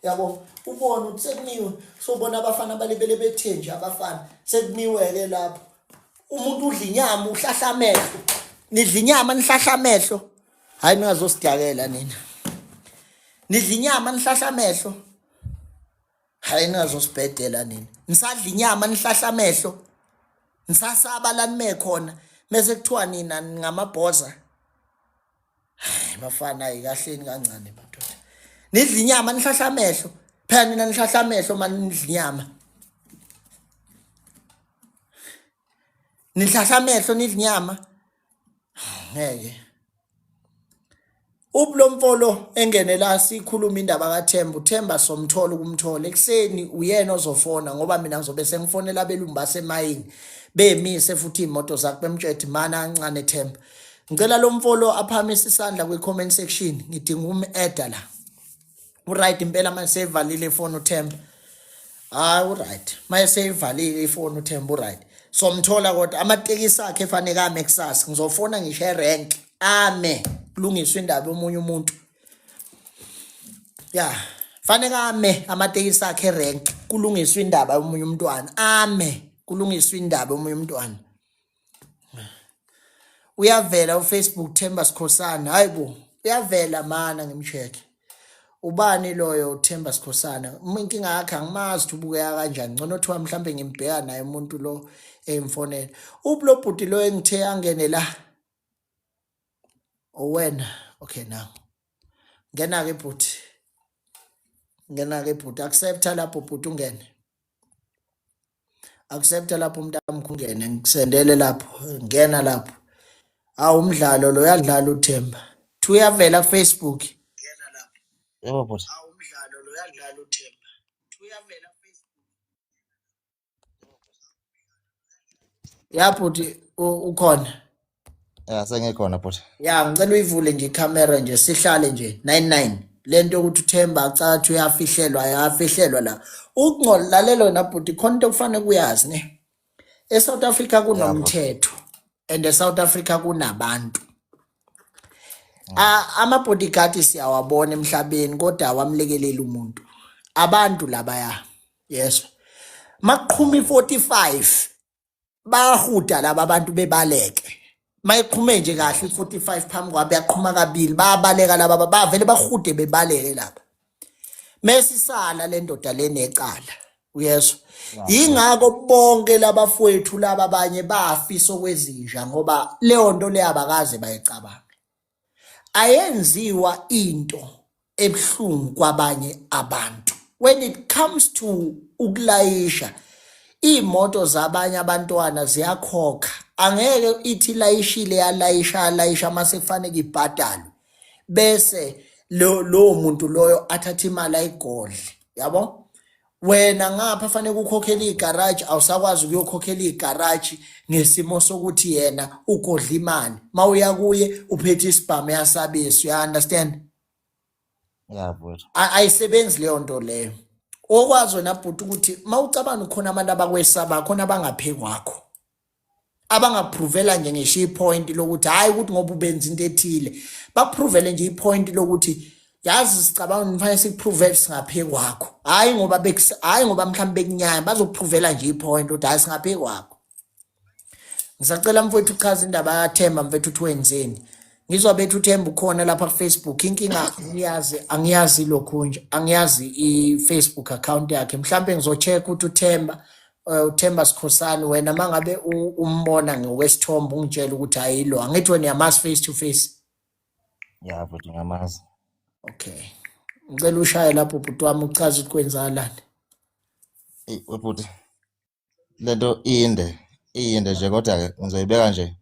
yabo ubone ukuthi sekumiwe sobona abafana balibele bethe nje abafana sekumiwe-ke lapho umuntu udla inyama uhlahla amehlo nidla inyama nihlahla amehlo hhayi ningazosidakela nina nidla inyama nihlahla amehlo hhayi ningazosibhedela nina nisadla inyama nihlahla amehlo nisasaba la nime khona mese kuthiwa nina ningamabhoza Hayi bafana hayi kahleni kancane madoda. Nidla inyama nihlahla amehlo. Phela nina nihlahla amehlo mani nidla inyama. Nihlahla amehlo nidla inyama. Ngeke. Ubulomfolo engene la sikhuluma indaba kaThemba uThemba somthola ukumthola ekuseni uyena ozofona ngoba mina ngizobe sengifonela abelungu basemayini bemise futhi iy'moto zakho bemtshela mana kancane Themba Ngicela lo mfolo aphamise isandla kwi-comment section ngidinga ukum-adda la. Uright impela manje seyivalile ifoni uThemba. Hayi uright. Manje seyivalile ifoni uThemba uright. Somthola kodwa amatekisi akhe efanele ame kusasa. Ngizofona ngisho erank ame kulungiswe indaba yomunye umuntu. Ya, fanele ame amatekisi akhe erank kulungiswe indaba yomunye umntwana. Ame kulungiswe indaba yomunye umntwana. Uyavela uFacebook Themba Sikhosana. Hayi bo, uyavela mana ngimcheck. Ubani loyo Themba Sikhosana? Uma inkinga yakhe angimazi ukuthi ubukeka kanjani. Ngcono thiwa mhlambe ngimbheka naye umuntu lo emfonela. Uphi lo bhuti lo engithe angene la? Owena. Okay now. Ngena ke bhuti. Ngena ke bhuti. Accepta lapho bhuti ungene. Accepta lapho umntamkho ungene ngikusendele lapho ngena lapho. Awu umdlalo lo uyadlala uThemba. Thi uyavela kuFacebook. Ngena lapho. Yebo bhuti. Awu umdlalo lo uyadlala uThemba. Thi uyavela kuFacebook. Ya bhuti ukhona. Ya sengikhona bhuti. Ya ngicela uyivule nje ikhamera nje sihlale nje 99. Lento yokuthi uThemba acathi uyafihlelwa ayafihlelwa la. Ukungcola lalela wena bhuti khona into okufanele kuyazi ne. ESouth Africa Ya bhuti. kunomthetho and eSouth Africa kunabantu. Ama-bodyguard siyawabona emhlabeni kodwa awamlekeleli umuntu. Abantu labaya. Yes. Makuqhuma i-45 bayahuda laba bantu bebaleke. Mayiqhume nje kahle i-45 phambi kwabo yaqhuma kabili bayabaleka laba bavele bahude bebaleke laba. Mesisala le ndoda le necala. Uyezwa? Yingakho bonke labafowethu laba abanye bafisa okwezinja ngoba leyo nto leyo abakaze bayicabanga. Ayenziwa into ebuhlungu kwabanye abantu. When it comes to ukulayisha iy'moto zabanye abantwana ziyakhokha angeke ithi ilayishile yalayisha yalayisha mase kufanele ibhadalwe bese lo lowo muntu loyo athathe imali ayigodle yabo wena ngapha fanele ukhokhele igaraji awusakwazi ukuyokhokhela igaraji ngesimo sokuthi yena ugodla imali mawuya kuye uphethe isibhamu yasabisa you understand Ya bhuti. Ayisebenzi leyo nto leyo okwazi wena bhuti ukuthi mawucabanga khona abantu abakwesaba khona abangaphekwakho abangaphrovela nje ngisho ipoint lokuthi hayi ukuthi ngoba ubenza into ethile baphrovele nje ipoint lokuthi yazi sicabanga kufanele sikuprovele singaphe kwakho hayi ngoba hayi ngoba mhlawumbe bekunyanya bazokuprovela nje ipoint ukuthi hayi singaphe kwakho ngisacela mfowethu uchaze indaba yaThemba mfethu uthi wenzeni ngizwa bethu uThemba ukhona lapha ku-Facebook inkinga angiyazi angiyazi lokhu nje angiyazi i-Facebook account yakhe mhlawumbe ngizo-check ukuthi uThemba uThemba Sikhosana wena mangabe umbona ngokwesithombe ungitshela ukuthi ayilo angithi wena uyamazi face to face Ya bhuti ngiyamazi. Okay ngicela ushaye lapho bhuti wami uchaze ukuthi kwenzakalani. Eyi webhuti lento inde inde nje kodwa ke ngizoyibeka nje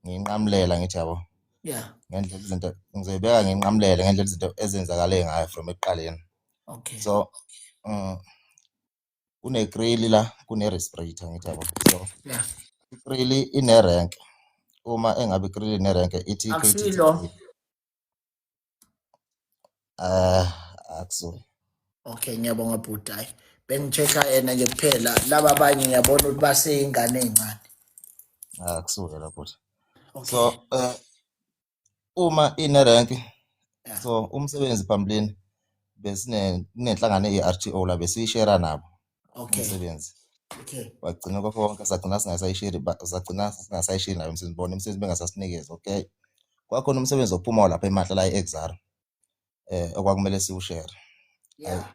ngiyinqamulela ngithi yabo. Yeah. Ngendlela izinto ngizoyibeka ngiyinqamulele ngendlela izinto ezenzakale ngayo from ekuqaleni. Okay. So kunekrili la kune-respirator ngithi yabo so yeah. Ikrili ine-rank uma engabe ikrili ine-rank ithi Akusilo. Akusuye. Okay ngiyabonga bhuti hayi bengi-check-a yena nje kuphela laba abanye ngiyabona ukuthi baseyingane ey'ncane. Akusuye la bhuti. Okay. So uma ine-rank yeah. So umsebenzi phambilini besine kunenhlangano ye-RTO la besiyishera nabo. Okay. Umsebenzi. Okay. Wagcina konke sagcina singasayisheri sagcina singasayisheri nayo umsebenzi bona umsebenzi bengasasinikezi. Okay. Kwakhona umsebenzi ophuma lapha eMahla la e-Exara okwakumele siwushere. Yeah.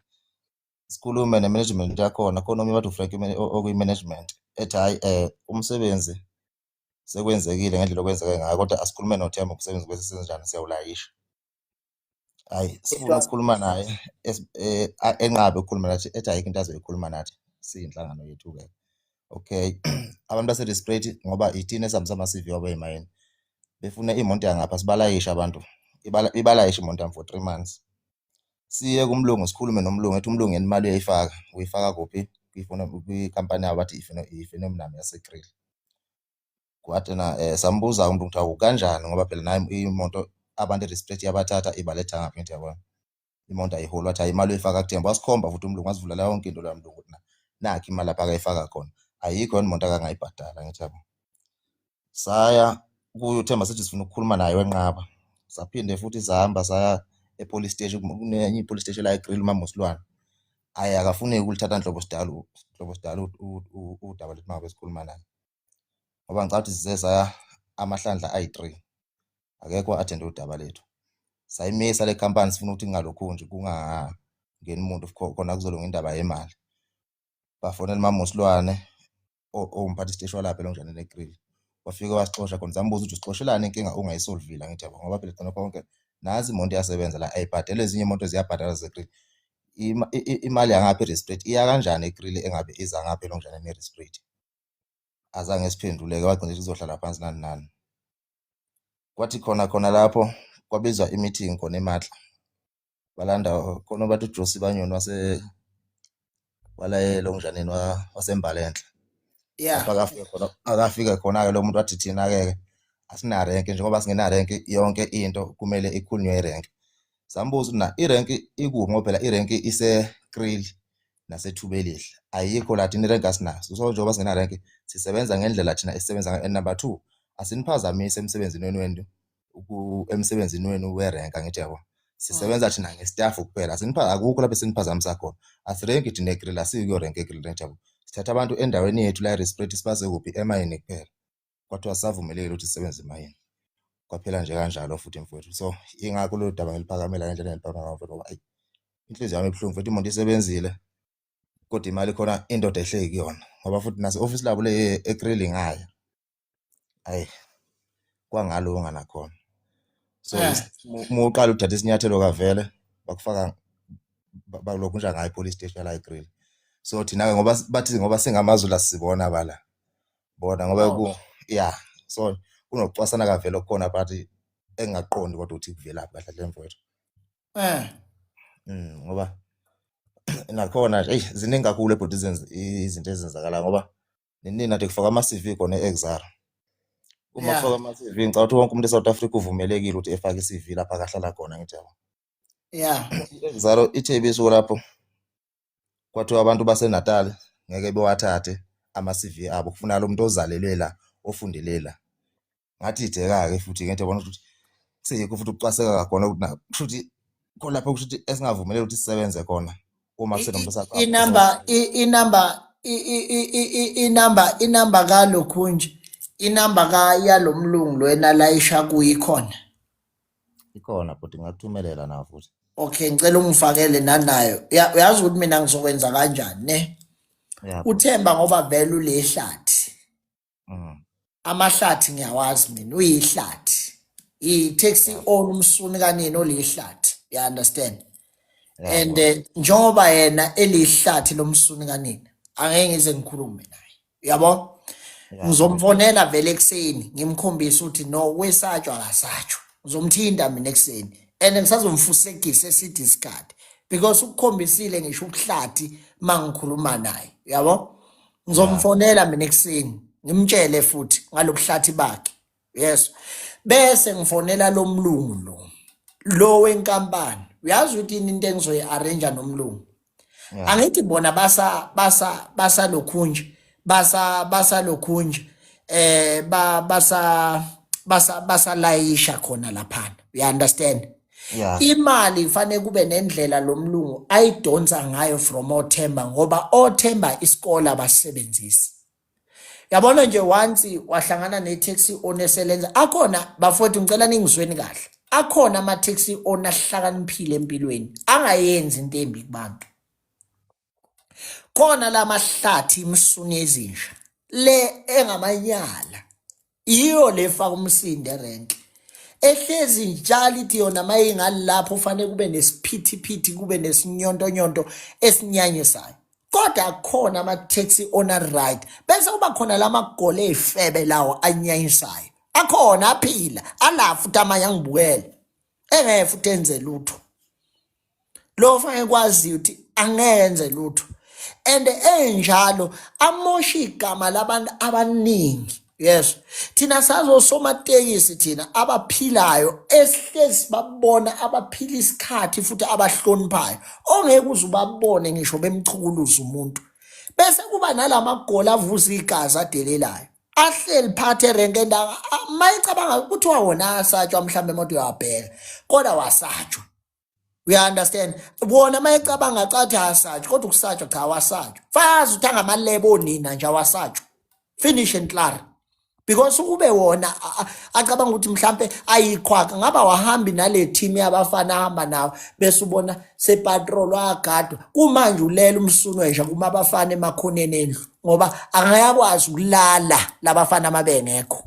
Sikhulume ne-management yakhona khona omunye bathi uFrank okuyi-management ethi hayi umsebenzi sekwenzekile ngendlela okwenzeke ngayo kodwa asikhulume noThemba umsebenzi kwesi senzenjani siyawulayisha. Hayi sifuna ukukhuluma naye enqabe ukukhuluma nathi ethi ayikho into azoyikhuluma nathi siyinhlangano yethu ke. Okay abantu base-Respirate ngoba ithina esihambisa ama-CV wabo ey'mayini befuna imoto yangapha sibalayisha abantu ibalayisha imoto yami for 3 months. Siye kumlungu sikhulume nomlungu ethi umlungu yena imali uyayifaka uyifaka kuphi kwikhampani yabo bathi ifenomnam yaseKriel. Kwathi na sambuza umuntu ukuthi awu kanjani ngoba phela naye imoto abantu eRespirate yabathatha ibaletha ngapha ngithi yabona imoto ayiholi wathi hayi imali uyifaka kuThemba wasikhomba futhi umlungu wasivulela yonke into leyo mlungu ukuthi nakhi imali lapha akayifaka khona ayikho yona imoto akangayibhadala ngithi yabo. Saya kuyo uThemba sithi sifuna ukukhuluma naye wenqaba saphinde futhi sahamba saya e-police station kunenye i-police station la eGrill uMamusilwane ayi akafuni ukulithatha nhlobo sidala nhlobo sidala udaba lethu mangabe sikhuluma naye ngoba ngicabanga ukuthi size saya amahlandla ayi-3 akekho attend udaba lethu. Sayimisa le company sifuna ukuthi kungalokhu nje kungangeni umuntu khona kuzolunga indaba yemali. Bafonela uMamusilwane owumphathi siteshi walapha elonjani neGrill wafike wasixosha khona sambuza ukuthi usixoshelani inkinga ungayisolvile angithi yabo ngoba phela gcina konke nazi imoto iyasebenza la ayibhadele ezinye imoto ziyabhadala zeGrill imali yangapha i-Respirate iya kanjani eGrill engabe iza ngapha elonjani ne-Respirate. Azange siphenduleke wagcina sizohlala phansi nani nani. Kwathi khona khona lapho kwabizwa i-meeting khona eMatla balanda khona bathi uJosi Banyoni wase wala elonjaneni waseMbalenhle. Yeah. Lapho akafike khona akafike khona-ke lo muntu wathi thina-ke ke asinarenki njengoba singenarenki yonke into kumele ikhulunywe erenki. Sambuza ukuthi na irenki ikuphi ngoba phela irenki iseKriel naseThubelihle ayikho la thina irenki asinayo. So njengoba singenarenki sisebenza ngendlela thina esisebenza ngayo. And number two asiniphazamisi emsebenzini wenu wenu emsebenzini wenu werenki angithi yabo. Sisebenza thina ngestaff kuphela asinipha akukho lapho esiniphazamisa khona. Asirenki thina eKriel asiyi kuyorenka eKriel angithi yabo. Sithatha abantu endaweni yethu la eRespect sibase kuphi emayini kuphela. Kwathiwa sisavumelekile ukuthi sisebenze emayini. Kwaphela nje kanjalo futhi mfowethu. So ingakho lolu daba ngiliphakamela ngendlela engiliphakamela ngayo mfowethu ngoba ayi inhliziyo yami ibuhlungu mfowethu imoto isebenzile kodwa imali khona indoda ehleki kuyona ngoba futhi nase office labo le eKriel ngaya. Ayi kwangalunga nakhona. So uma uqala uthatha isinyathelo kavele bakufaka balokhu nje ngayo police station la eKriel. So thina ke ngoba bathi ngoba singamaZulu asibona bala. Bona ngoba ku yeah so kunokucwasana kavele okukhona but engingaqondi kodwa ukuthi kuvelaphi kahle kahle mfowethu. Ngoba nakhona nje eyi ziningi kakhulu ebhuti izinto ezenzakalayo ngoba ninini ade kufaka ama-CV khona e-Exxaro. Uma kufaka ama-CV ngicabanga ukuthi wonke umuntu e-South Africa uvumelekile ukuthi efake i-CV lapha akahlala khona ngithi yabo. I-Exxaro ithe ibisuku lapho kwathiwa abantu baseNatal ngeke bewathathe ama-CV abo kufunakala umuntu ozalelwe la ofundele la. Ngathi ideka-ke futhi ngento yabona ukuthi kuseyikho futhi ukucwaseka kakhona ukuthi na kusho ukuthi khona lapho kusho ukuthi esingavumeleki ukuthi sisebenze khona uma kusenomuntu osaqala Inamba inamba inamba inamba kalokhu nje inamba ka yalomlungu lwena layisha kuyikhona. Ikhona bhuti ngakuthumelela na futhi. Okay ngicela ungifakele nanayo. Uyazi ukuthi mina ngizokwenza kanjani ne? Uthemba ngoba vele ulehlathi. Amahlathi ngiyawazi mina uyihlathi. I-taxi owner umsuni kanini olihlathi. You understand? And njengoba yena elihlathi lomsuni kanini angeke ngize ngikhulume naye. Uyabo? Ngizomfonela vele ekuseni ngimkhombise ukuthi no wesatshwa akasatshwa. Ngizomthinta mina ekuseni and ngisazomfusekisa esithi isikhathi because ukukhombisile ngisho ubuhlathi mangikhuluma naye. Uyabo? Ngizomfonela mina ekuseni ngimtshele futhi ngalobuhlathi bakhe. Yes. Bese ngifonela lomlungu lo. Lo wenkampani. Uyazi ukuthi yini into engizoyi-arrange nomlungu? Angithi bona basa basa basa lokhunje basa basa lokhunje ba basa basa basalayisha khona laphana. You understand? Imali fanele kube nendlela lomlungu ayidonsa ngayo from oThemba ngoba oThemba isikole abasebenzisi. Yabona nje once wahlangana ne-taxi owner eselenza akhona bafowethu ngicela ningizweni kahle. Akhona ama-taxi owner ahlakaniphile empilweni angayenzi into embi kubantu. Khona lamahlathi imsuni ezinja le engamanyala iyo le faka umsindo erenki ehlezi njalo ithi yona mayingalapho ufanele kube nesiphithiphithi kube nesinyonto esinyanyisayo kodwa akukhona ama-taxi owner right bese kuba khona lamagole ey'febe lawo anyanyisayo akhona aphila ala futhi amanye angibukele engeke futhi enze lutho lo fanele kwazi ukuthi angenze lutho and enjalo amosha igama labantu abaningi. Yes, thina sazosomatekisi thina abaphilayo esihlezi babona abaphila isikhathi futhi abahloniphayo ongeke uze ubabone ngisho bemchukuluza umuntu bese kuba nalamagoli avuza igazi adelelayo ahleli phakathi erenke endanga mayicabanga kuthiwa wona asatshwa mhlawumbe imoto uyawabheka kodwa wasatshwa. You understand? Bona mayecabanga cathi asatshwa kodwa ukusatshwa cha awasatshwa. Fazi ukuthi angamalebo onina nje awasatshwa. Finish and clear. Because ukube wona acabanga ukuthi mhlambe ayiqhwaka ngaba wahambi nale team yabafana ahamba nawo bese ubona sepatrol wagadwa kumanje ulela umsunu nje kuma abafana emakhoneni endlu ngoba angayakwazi ukulala labafana mabengekho.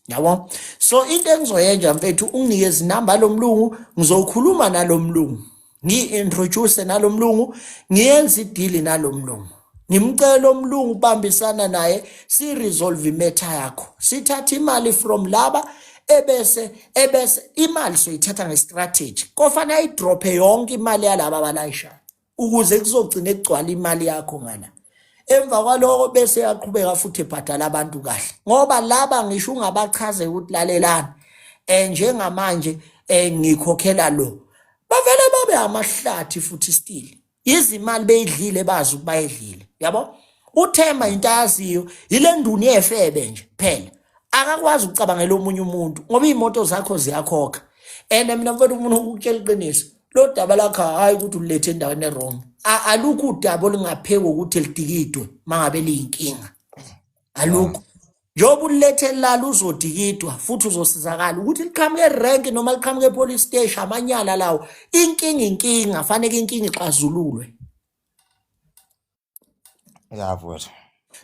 Yabo? So into engizoyenza mfethu unginikeze inamba lomlungu ngizokhuluma nalomlungu. Ngi-introduce nalomlungu, ngiyenze ideal nalomlungu. Ngimcela omlungu ubambisana naye si resolve imatter yakho. Sithatha imali from laba ebese ebese imali soyithatha ngestrategy. Kofanele ayidrophe yonke imali yalaba abalayishayo ukuze kuzogcina kugcwala imali yakho ngala. Emva kwaloko bese yaqhubeka futhi ebhadala abantu kahle. Ngoba laba ngisho ungabachaze ukuthi lalelani. Njengamanje ngikhokhela lo. Bavele babe amahlathi futhi still. Izimali beyidlile bazi ukuba bayidlile. Yabo? UThemba into ayaziyo yile nduni yefebe nje phela. Akakwazi ukucabangela omunye umuntu ngoba iy'moto zakho ziyakhokha. And mina mfethu ufuna ukukutshela iqiniso. Lo daba lakho hhayi ukuthi ulethe endaweni e-wrong. Alukho udaba olungaphekwa ukuthi lidikidwe mangabe liyinkinga. Alukho. Njengoba ulethe lala uzodikidwa futhi uzosizakala ukuthi liqhamuke erenki noma liqhamuke epolice station amanyala lawo. Inkinga inkinga fanele inkinga ixazululwe. Ya mfowethu.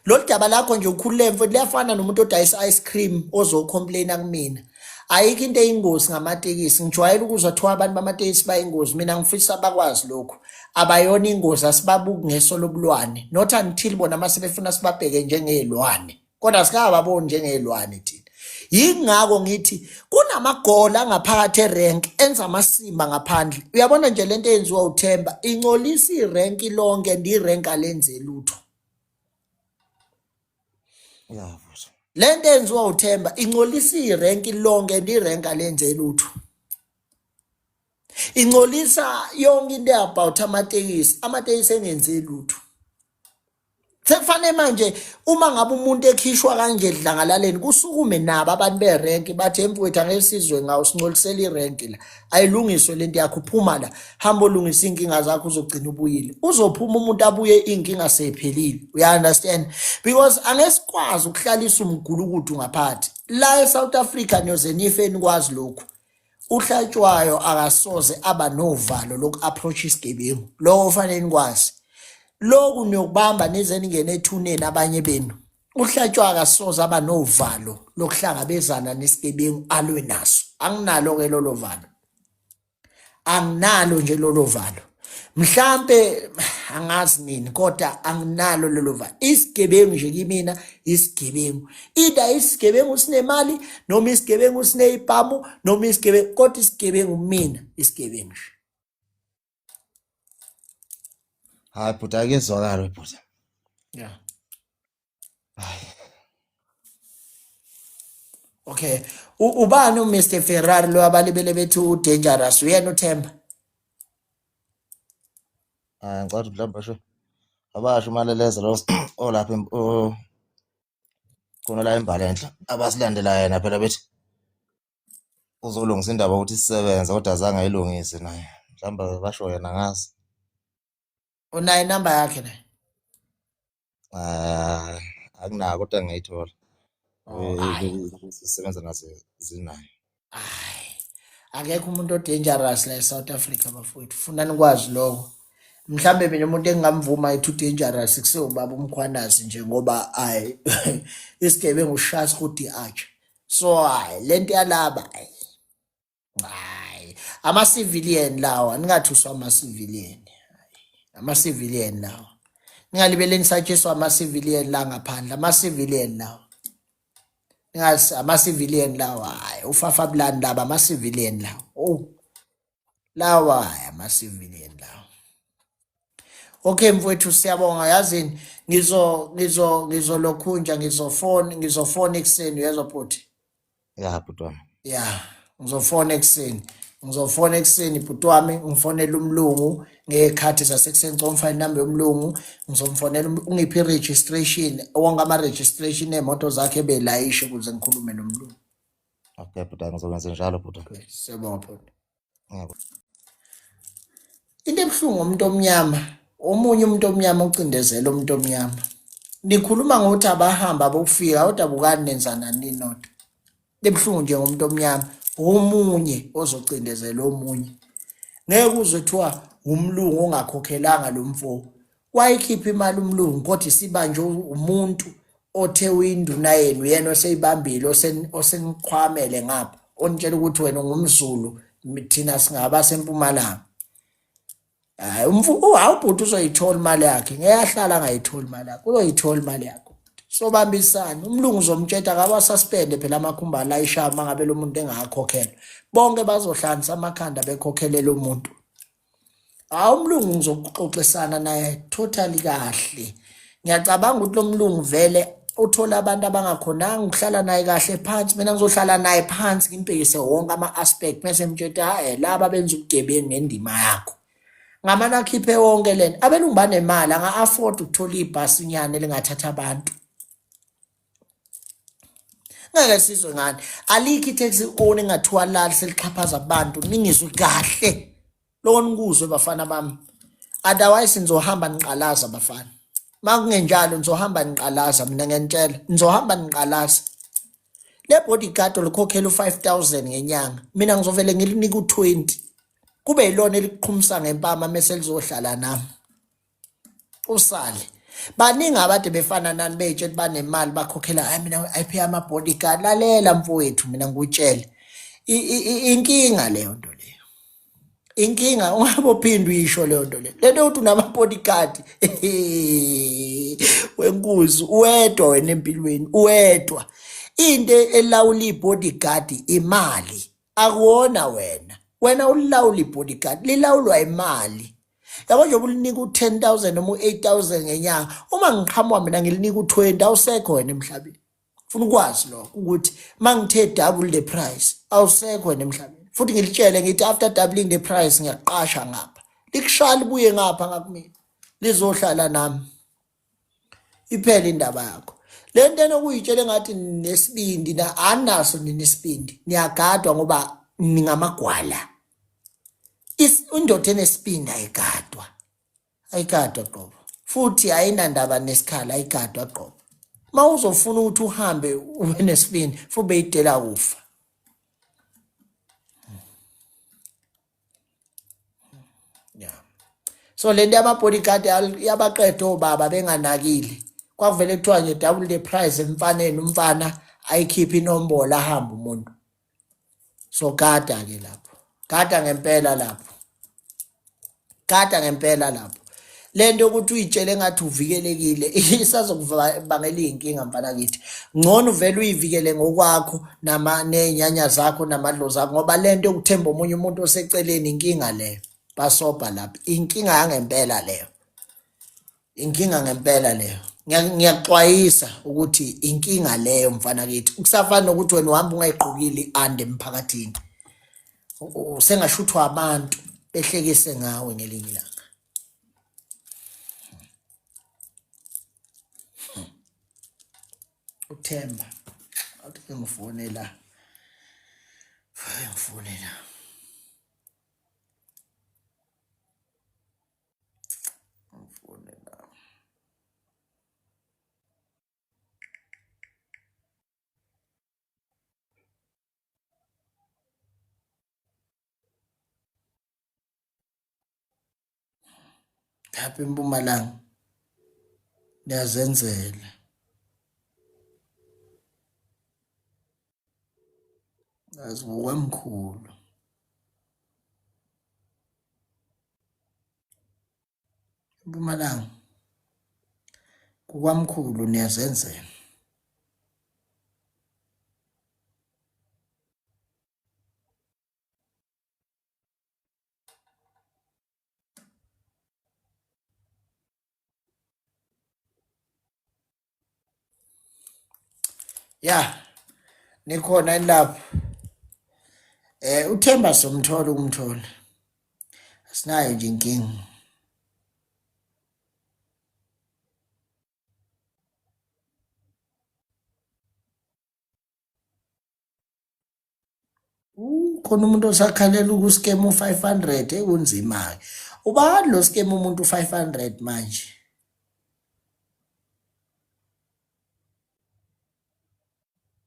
Lolu daba lakho nje ukhululeke mfowethu liyafana nomuntu odayisa ice cream ozocomplaina kumina. Ayikho into eyingozi ngamatekisi. Ngijwayele ukuzwa kuthiwa abantu bamatekisi bayingozi. Mina ngifisa bakwazi lokhu. Abayona ingozi asibabuki ngeso lobulwane. Not until bona mase befuna sibabheke njengezilwane. Kodwa sikababoni njengezilwane thina. Yingakho ngithi kunamagola angaphakathi erank enza amasimba ngaphandle. Uyabona nje lento eyenziwa uThemba ingcolisa irank lonke and irank alenze lutho. Ya mfowethu. Lento eyenziwa uThemba ingcolisa irank lonke and irank alenze lutho. Ingcolisa yonke into about amatekisi, amatekisi engenze lutho. Sekufanele manje uma ngabe umuntu ekhishwa kanje edlangalaleni kusukume nabo abantu berenki bathi emfowethu angeke sizwe ngawo sincolisela irenki la ayilungiswe lento yakho phuma la hamba olungisa iy'nkinga zakho uzogcina ubuyile uzophuma umuntu abuye iy'nkinga sey'phelile uya understand because angeke sikwazi ukuhlalisa umgulukudu ngaphathi la e-South Africa niyoze nife nikwazi lokhu Uhlatshwayo akasoze aba novalo loku-approach isigebengu. Lokho kufanele nikwazi. Lokhu niyokubamba nize ningene ethuneni abanye benu. Uhlatshwayo akasoze aba novalo lokuhlangabezana nesigebengu alwe naso. Anginalo-ke lolo valo. Anginalo nje lolo valo. Mhlampe angazi nini kodwa anginalo lolo valo. Isigebengu nje kimina isigebengu. Either isigebengu sinemali noma isigebengu sineyibhamu noma isigebengu kodwa isigebengu mina isigebengu nje. Hayi bhuti akezwakala bhuti. Yeah. Hayi. Okay. Ubani uMr Ferrari lo abalibele bethi udangerous uyena uThemba? Hayi ngicela ukuthi mhlawumbe basho abasho umaleleza lo olapha khona la embalenhle abasilandela yena phela bethi uzolungisa indaba ukuthi sisebenze kodwa azange ayilungise naye mhlawumbe basho yena ngazi. Unayo inamba yakhe naye? Ah, akunako kodwa ngiyayithola. Oh, hayi. Sisebenza nazo zinayo. Hayi. Akekho umuntu odangerous la eSouth Africa bafowethu. Funa nikwazi lokho. Mhlambe mina umuntu engingamvuma ethi udangerous kusewubaba uMkhwanazi nje ngoba ayi isigebengu ushaya sikhudi atsha. So hayi lento yalaba hayi. Hayi ama civilian lawa ningathuswa ama civilian. Ama civilian lawa. Ningalibeleni satshiswa ama civilian la ngaphandle ama civilian lawa. Ningazi ama civilian lawa hayi ufafa bulani laba ama civilian lawa. Oh lawa hayi ama civilian lawa. Okay mfowethu siyabonga yazini ngizo ngizo ngizolokhunja ngizofona ngizofona ekuseni uyezwa bhuti. Ya bhuti wami. Ya, ngizofona ekuseni. Ngizofona ekuseni bhuti wami, ngifonele umlungu ngey'khathi zasekuseni ngicela ungifake inamba yomlungu, ngizomfonela ungiphe i-registration, wonke ama-registration ey'moto zakhe ebelayishe ukuze ngikhulume nomlungu. Okay bhuti wami ngizokwenza njalo bhuti. Okay, siyabonga bhuti. Ngiyabonga. Into ebuhlungu ngomuntu omnyama, omunye umuntu omnyama ucindezela umuntu omnyama. Nikhuluma ngokuthi abahamba abokufika kodwa bukani nenzana ninodwa. Into ebuhlungu nje ngomuntu omnyama, omunye ozocindezela omunye. Ngeke uzwe kuthiwa umlungu ongakhokhelanga lo mfo. Wayikhipha imali umlungu kodwa isibanjwe umuntu othe uyinduna yenu yena oseyibambile oseniqhwamele ngapha onitshela ukuthi wena ungumZulu thina singabasempumalanga. Hayi umfu uhawu bhuti uzoyithola imali yakhe ngeke ahlala angayitholi imali yakhe uzoyithola imali yakhe. Sobambisana umlungu uzomtshela akawasuspende phela amakhumba alayishayo uma ngabe lo muntu engakhokhelwa. Bonke bazohlanganisa amakhanda bekhokhelele umuntu. Hawu umlungu ngizoxoxisana naye totally kahle. Ngiyacabanga ukuthi lo mlungu vele uthola abantu abangakhonanga ukuhlala naye kahle phansi. Mina ngizohlala naye phansi ngimbhekise wonke ama-aspect mese ngimtshela hhayi laba benza ubugebengu ngendima yakho. Ngamane akhiphe wonke lento. Abelungu banemali anga-afford ukuthola ibhasi nyana elingathatha abantu. Ngeke sizwe ngani. Alikho i-taxi owner engathiwa lali selixhaphaza abantu ningizwe kahle. Lokho nikuzwe bafana bami. Otherwise nizohamba niqalaza bafana. Makungenjalo nizohamba niqalaza mina ngiyanitshela. Nizohamba niqalaza. Le bodyguard olikhokhela u-5000 ngenyanga. Mina ngizovele ngilinika u-20. Kube yilona elikuqhumisa ngempama mese lizohlala nami. Usale. Baningi abade befana nani bey'tshela banemali bakhokhela hayi mina I pay ama-bodyguard. Lalela mfowethu mina ngikutshele. Inkinga leyo nto leyo. Inkinga ungabe uphinde uyisho leyo nto leyo. Lento yokuthi unama-bodyguard wenkuzi uwedwa wena empilweni uwedwa. Into elawula i-bodyguard imali akuwona wena. Wena ulawula i-bodyguard lilawulwa imali. Yabo njengoba ulinika u-10,000 noma u-8,000 ngenyanga uma ngiqhamuka mina ngilinika u-20 awusekho wena emhlabeni. Funa ukwazi lokho ukuthi mangithe double the price awusekho wena emhlabeni. Futhi ngilitshele ngithi after doubling the price ngiyakuqasha ngapha. Likushaya libuye ngapha ngakumina. Lizohlala nami. Iphele indaba yakho. Le nto enokuyitshela engathi nesibindi na anaso nina isibindi. Niyagadwa ngoba ningamagwala. Indoda enesibindi ayigadwa. Ayigadwa qobo. Futhi ayinandaba nesikhala ayigadwa qobo. Uma uzofuna ukuthi uhambe ube nesibindi futhi beyidela kufa. Yeah. So lento yama-bodyguard yabaqeda obaba benganakile. Kwakuvele kuthiwa nje double the price emfaneni umfana ayikhiphe inombolo ahambe umuntu. So gada ke lapho. Gada ngempela lapho. Gada ngempela lapho. Lento yokuthi uyitshele ngathi uvikelekile isazokubangela iy'nkinga mfana kithi. Ngcono uvele uyivikele ngokwakho nama ney'nyanya zakho namadlozi akho ngoba lento yokuthemba omunye umuntu oseceleni inkinga leyo. Basobha lapho. Inkinga yangempela leyo. Inkinga ngempela leyo. Ngiyakuxwayisa ukuthi inkinga leyo mfana kithi. Kusafana nokuthi wena uhamba ungayigqokile i-ande emphakathini. Usengashuthwa abantu behlekise ngawe ngelinye ilanga. Uthemba athi ke ngifonela. Ngifonela. Ngifonela. Lapha eMpumalanga niyazenzela. Yazi ngokwamkhulu. Mpumalanga kukwamkhulu niyazenzela. Ya, nikhona yini lapho? Eh uThemba somthola ukumthola. Asinayo nje inkinga. Khona umuntu osakhalela ukuskema u-500 ekunzima-ke. Ubani lo skema umuntu u-500 manje?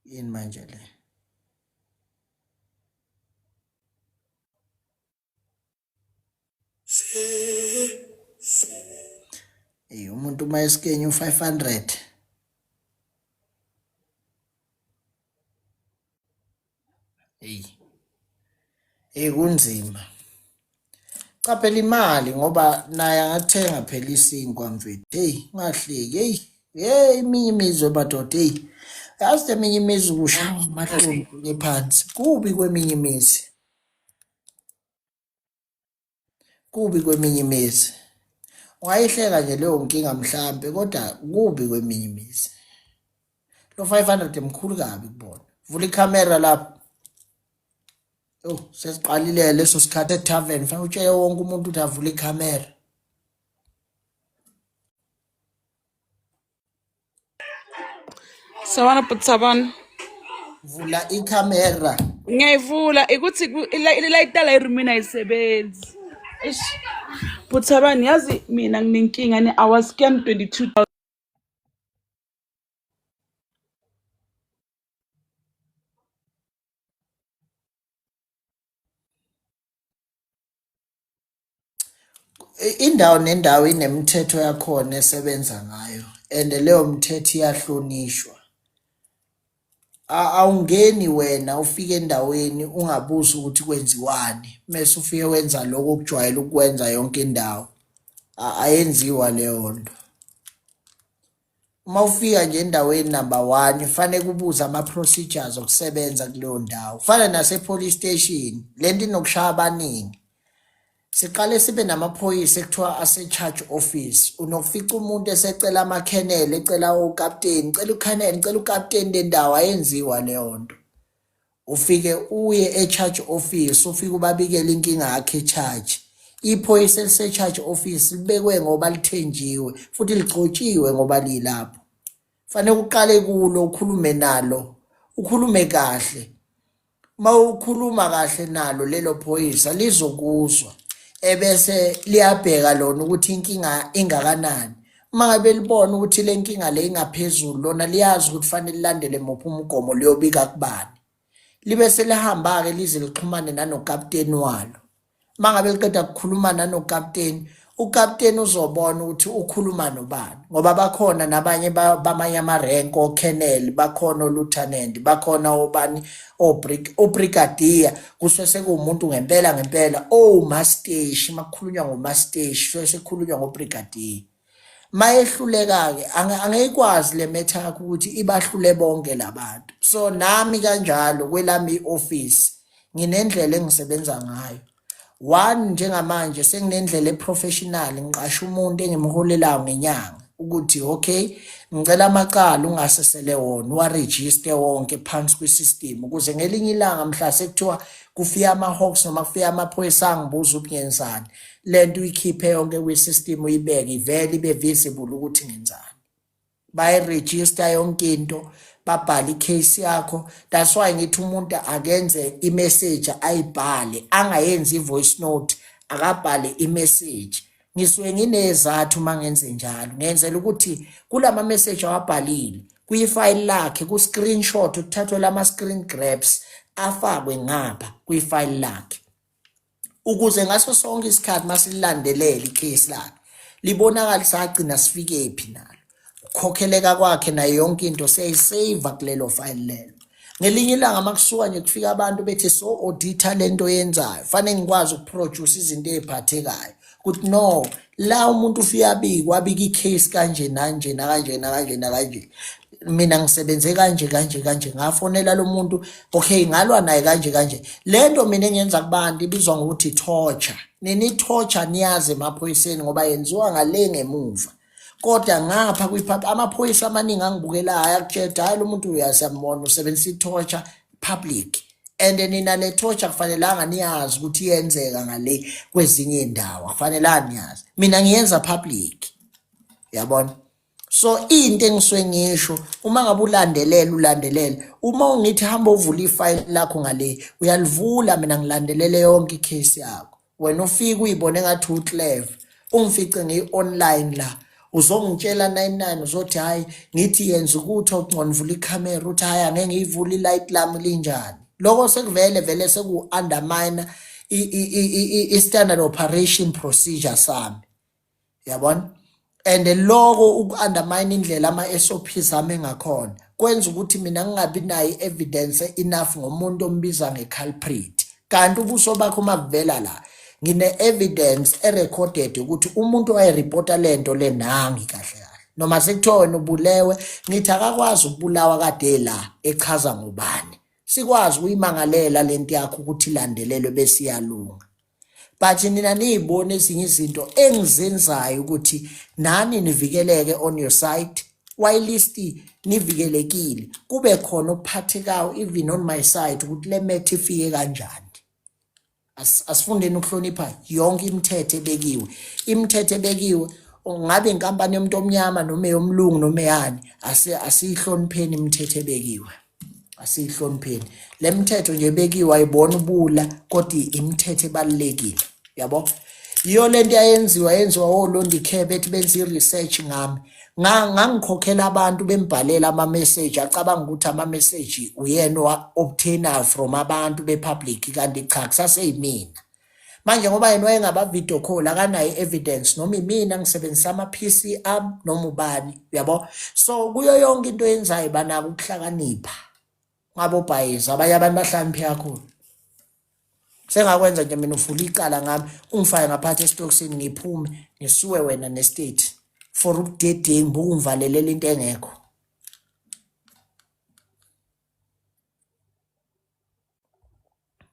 Yini manje le? Eyi umuntu uma eskenye u-500 Eyi. Eyi kunzima. Qaphela imali ngoba naye angathenga phela isinkwa mfethu. Hey, ungahleki. Hey, hey eminye imizwe madoda hey. Yazi eminye imizi kushawa amahloni ke phansi. Kubi kweminye imizi. Kubi kweminye imizi. Ungayihleka nje leyo nkinga mhlampe kodwa kubi kweminye imizi. Lo 500 mkhulu kabi kubona. Vula ikhamera lapho. Oh, sesiqalile leso sikhathi etavern, fanele utshele wonke umuntu ukuthi avule ikhamera. Sawubona bhuti sawubona. Vula ikhamera. Ngiyayivula ukuthi ilayita la erumini ayisebenzi. Eish. Bhuti Thabani yazi mina nginenkinga ne I was scammed 22 Indawo nendawo inemithetho yakhona esebenza ngayo and leyo mthetho iyahlonishwa. Awungeni wena ufike endaweni ungabuzi ukuthi kwenziwani mese ufike wenza lokho okujwayele ukwenza yonke indawo. Ayenziwa leyo nto. Uma ufika nje endaweni number one fanele kubuze ama-procedures okusebenza kuleyo ndawo. Fana nase-police station le nto inokushaya abaningi. Siqale sibe namaphoyisa ekuthiwa ase-charge office. Unokufica umuntu esecela amakhenele, ecela okapteni, cela ukhenele, cela ukapteni lendawo, ayenziwa leyo nto. Ufike uye e-charge office, ufike ubabikele inkinga yakho e-charge. Iphoyisa elise-charge office libekwe ngoba lithenjiwe futhi ligcotshiwe ngoba lilapho. Fanele uqale kulo ukhulume nalo, ukhulume kahle. Uma ukhuluma kahle nalo lelo phoyisa lizokuzwa ebese liyabheka lona ukuthi inkinga ingakanani. Uma ngabe libona ukuthi le nkinga le ingaphezulu lona liyazi ukuthi fanele lilandele muphi umgomo liyobika kubani. Libe selihamba-ke lize lixhumane nanokapteni walo. Uma ngabe liqeda kukhuluma nanokapteni, ukapteni uzobona ukuthi ukhuluma nobani ngoba bakhona nabanye bamanye amarenki okheneli, bakhona olutanent, bakhona obani obrigadier, kusuke sekuwumuntu ngempela ngempela owumasteshi. Uma kukhulunywa ngomasteshi kusuke sekukhulunywa ngobrigadier. Mayehluleka-ke angeyikwazi le metha yakho ukuthi ibahlule bonke labantu. So nami kanjalo kwelami i-office nginendlela engisebenza ngayo. One, njengamanje senginendlela eprofessional, ngiqasha umuntu engimholelayo ngenyanga ukuthi okay ngicela amacala ungasesele wona uwarejiste wonke phansi kwi-system ukuze ngelinye ilanga mhla sekuthiwa kufika ama-hawks noma kufika amaphoyisa angibuza ukuthi ngenzani, le nto uyikhiphe yonke kwi-system uyibeke ivele ibe visible ukuthi ngenzani. Bayirejista yonke into, babhale i-case yakho. That's why ngithi umuntu akenze i-message ayibhale, angayenzi i-voice note, akabhale i-message. Ngisuke nginezathu uma ngenze njalo, ngenzela ukuthi kulama message awabhalile kwifayili lakhe ku-screenshot kuthathwe lama screen grabs afakwe ngapha kwifayili lakhe ukuze ngaso sonke isikhathi masilandelele icase lakhe libonakale sagcina sifikephi nalo, ukukhokheleka kwakhe nayo yonke into siyayisave kulelo file lelo. Ngelinye ilanga makusuka nje kufika abantu bethi so auditor lento yenzayo, fanele ngikwazi ukuproduce izinto eziphathekayo ukuthi no la umuntu ufika abike wabika icase kanje nanje nakanje nakanje nakanje, mina ngisebenze kanje kanje kanje, ngafonela lo muntu, okay ngalwa naye kanje kanje. Lento mina engiyenza kubantu ibizwa ngokuthi torture. Nini torture niyazi emaphoyiseni ngoba yenziwa ngale ngemuva, kodwa ngapha kwi amaphoyisa amaningi angibukelayo ayakutshela hayi lo muntu uyasiyambona usebenzisa i-torture public, and nina le torture kufanelanga niyazi ukuthi iyenzeka ngale kwezinye indawo, akufanelanga niyazi. Mina ngiyenza public, yabona. So into engisuke ngisho uma ngabe ulandelela ulandelela, uma ungithi hamba uvula ifayili lakho ngale uyalivula, mina ngilandelele yonke icase yakho. Wena ufike uyibone ngathi uclever, ungifice ngiyi-online la uzongitshela 99, uzothi hhayi ngithi yenza ukuthi okungcono vula ikhamera, uthi hhayi angeke ngiyivule ilight lami linjani. Lokho sekuvele vele seku-undermine i-standard operation procedure sami, yabona. And loko uku-undermine indlela ama-SOPs ami engakhona kwenza ukuthi mina ngingabi nayo i-evidence enough ngomuntu ombiza nge-culprit, kanti ubuso bakho uma kuvela la ngine-evidence erecorded ukuthi umuntu owayeripota le nto le nangi kahle kahle, noma sekuthiwa wena ubulewe, ngithi akakwazi ukubulawa kade la echaza ngubani, sikwazi ukuyimangalela lento yakho ukuthi ilandelelwe bese iyalunga. But nina niyibona ezinye izinto engizenzayo ukuthi nani nivikeleke on your side whilst nivikelekile, kube khona okuphathekayo even on my side ukuthi le matter ifike kanjani. Asifundeni ukuhlonipha yonke imithetho ebekiwe. Imithetho ebekiwe ngabe inkampani yomuntu omnyama noma eyomlungu noma eyani, asiyihlonipheni imithetho ebekiwe, asiyihlonipheni le mithetho nje ebekiwe. Ayibona ubula kodwa imithetho ebalulekile, yabo. Yiyo lento yayenziwa yenziwa olondi care bethi benza i-research ngami. Ngangikhokhela abantu bembhalela ama-message, acabanga ukuthi ama-message uyena owa-obtainayo from abantu be-public, kanti cha, kusaseyimina. Manje ngoba yena wayengaba-video call, akanayo i-evidence noma imina ngisebenzisa ama-PC ami noma ubani, uyabo. So kuyo yonke into oyenzayo banako ukuhlakanipha ngabobhayiza. Abanye abantu bahlakaniphe kakhulu. Sengakwenza nje mina uvula icala ngami, ungifake ngaphathi esitokisini, ngiphume ngisuwe wena nestate for ubudedengu bokungivalelela into engekho.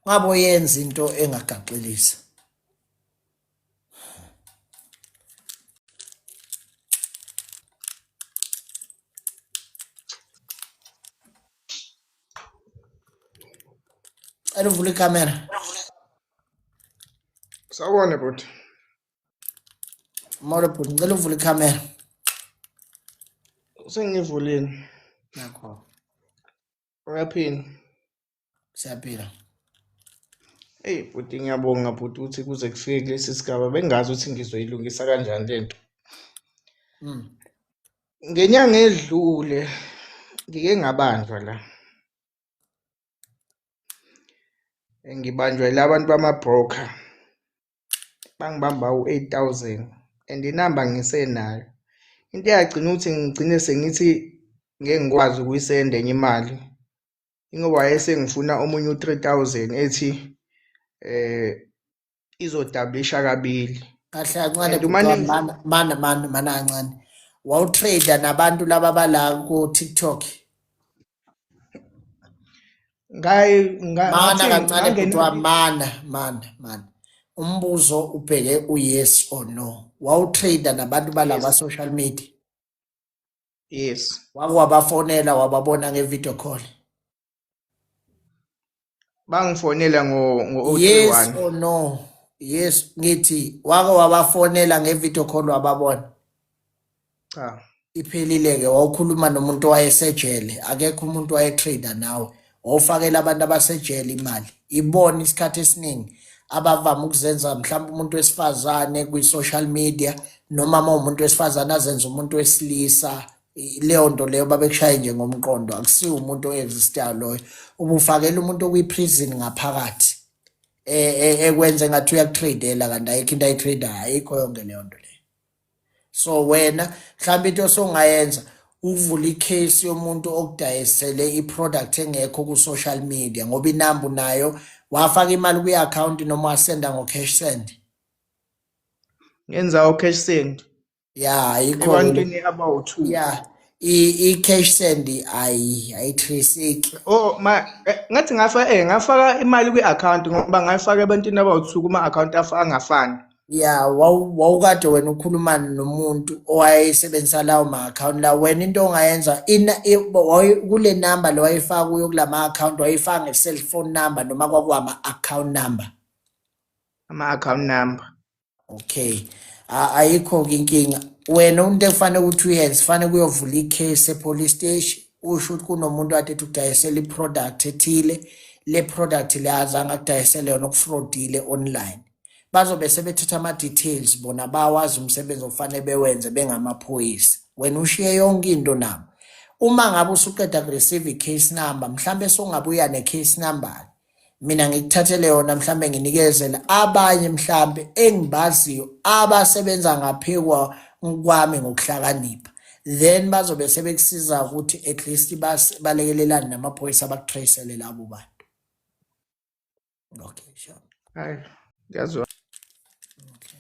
Ngabe uyenza into engagaxelisa. Cela uvule ikhamera. Sawubona bhuti. Molo bhuti, ngicela uvule ikhamera. Sengivulile. Nakho. Uyaphila? Siyaphila. Eyi bhuti, ngiyabonga bhuti ukuthi kuze kufike kulesi sigaba bengazi ukuthi ngizoyilungisa kanjani lento. Ngenyanga edlule ngike ngabanjwa la. Ngibanjwa yilabantu bama-broker. Bangibamba u-8,000 and inamba ngisenayo. Into eyagcina ukuthi ngigcine sengithi ngeke ngikwazi ukuyisenda enye imali ingoba wayesengifuna omunye u-3,000 ethi izodablisha kabili. Kahle kancane And umane bhuti wami, mana mana mana mana kancane. Wawutrader nabantu laba bala ku TikTok. Ngayi Mana ngathi kancane bhuti ngangena wami, mana mana mana. Umbuzo ubheke u yes or no. Wawutrader nabantu bala Yes. kwa social media. Yes. Wake wabafonela wababona nge-video call. Bangifonela ngo Yes 031. or no? Yes, ngithi wake wabafonela nge-video call wababona. Cha. Iphelile ke, wawukhuluma nomuntu owayesejele, akekho umuntu owayetrader nawe. Wawufakela abantu abasejele imali. Ibona isikhathi esiningi abavama ukuzenza mhlawumbe umuntu wesifazane kwi-social media, noma uma umuntu wesifazane azenza umuntu wesilisa, leyo nto leyo babekushaye nje ngomqondo. Akusiwo umuntu o-existayo loyo. Ubufakela umuntu okwi-prison ngaphakathi ekwenze ngathi uyakutradela, kanti ayikho into ayitradayo, ayikho yonke leyo nto leyo. So wena mhlawumbe into osongayenza uvula icase yomuntu okudayisele i-product engekho ku-social media, ngoba inamba unayo, wafaka imali kwi-account noma wasenda ngo-cash send. Ngenza u-cash send. Ya, ayikho Ebantwini abawu-2. Ya, i-cash send ayitraceki. Oh ma ngathi ngafaka imali kwi-account ngoba ngayifaka ebantwini abawu-2 kuma-account angafani. Ya, wawukade wena ukhuluma nomuntu owayesebenzisa lawo ma-account la. Wena into ongayenza kule number lo wayifaka kuyo kulama account, wayifaka nge-cellphone number noma kwakuwama-account number? Ama-account number. Okay. Ayikho-ke inkinga. Wena into ekufanele ukuthi uyenze, fanele kuyovula i-case e-police station, usho ukuthi kunomuntu ade ethi ukudayisela i-product ethile, le product le azange akudayisele yona, okufraudile online. Bazobe sebethatha ama-details, bona bawazi umsebenzi ofanele bewenze bengamaphoyisa. Wena ushiye yonke into nabo. Uma ngabe usuqeda ku-receive i-case number, mhlambe songabuya ne-case number, mina ngikuthathele yona, mhlambe nginikezele abanye mhlambe engibaziyo abasebenza ngaphekwa kwami ngokuhlakanipha, then bazobe sebekusiza ukuthi at least balekelelane namaphoyisa abakutracele labo bantu. Okay, sure. Hayi, ngiyazwa. Okay.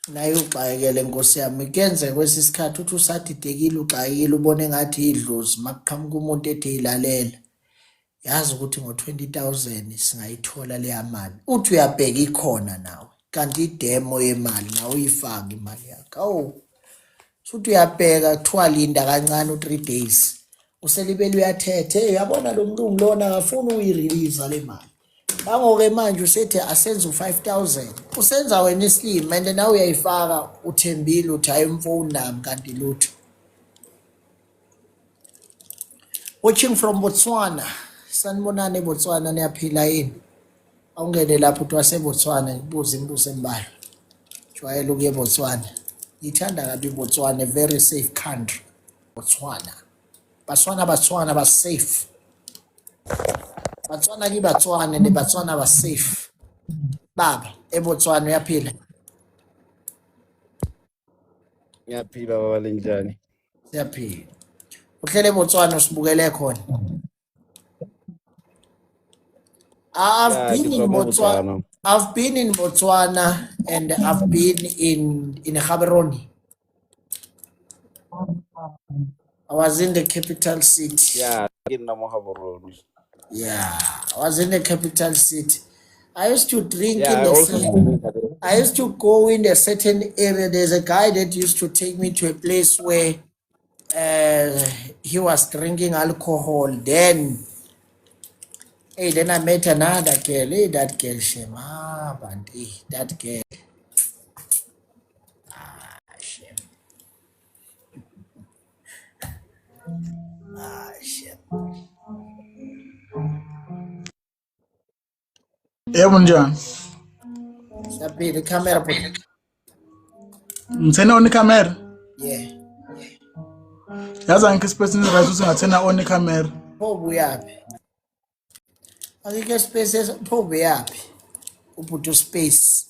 Naye uxakekele nkosi yami. Kuyenzeka kwesi sikhathi uthi usadidekile uxakekile ubone ngathi idlozi makuqhamuka umuntu ethi ilalela. Yazi ukuthi ngo-20,000 singayithola leya mali. Uthi uyabheka ikhona nawe kanti idemo yemali nawe uyifake imali yakho. Awu futhi uyabheka kuthiwa linda kancane u-3 days. Uselibele uyathethe, hey uyabona lo mlungu lona akafuni ukuyirelease le mali. Nangoke manje usethi asenze u-5000 usenza wena isilima and nawe uyayifaka uthembile uthi hayi umfowuni nami kanti lutho. Watching from Botswana. Sanibonani eBotswana niyaphila yini? Awungene lapho uthi waseBotswana ngibuze imibuzo embalwa. Jwayele ukuya eBotswana. Ngithanda kabi iBotswana, a very safe country. Botswana. Batswana Batswana ba safe. Batswana ke Batswana ne Batswana ba safe. Baba eBotswana uyaphila. Ngiyaphila baba linjani? Siyaphila. Uhlele eBotswana usibukele khona. I've Ya, been ke in tswa mo Botswana. Botswana. I've been in Botswana and I've been in Gaborone. I was in the capital city. Ya, ke nna mo Gaborone. Yeah, I was in the capital city. I used to drink Yeah, in I the also same. stay in Gaborone. I used to go in a certain area. There's a guy that used to take me to a place where he was drinking alcohol. Then, hey, then I met another girl. Hey, that girl, shame. Ah, but hey, that girl, shame. Ah, shame. Yebo njani? Siyaphila ikhamera bhuti. Ngithena on camera. Yeah. Yazi angikho space right ukuthi ngathena on camera. Pho ubuyaphi? Akekho space pho ubuyaphi? Ubhuti space.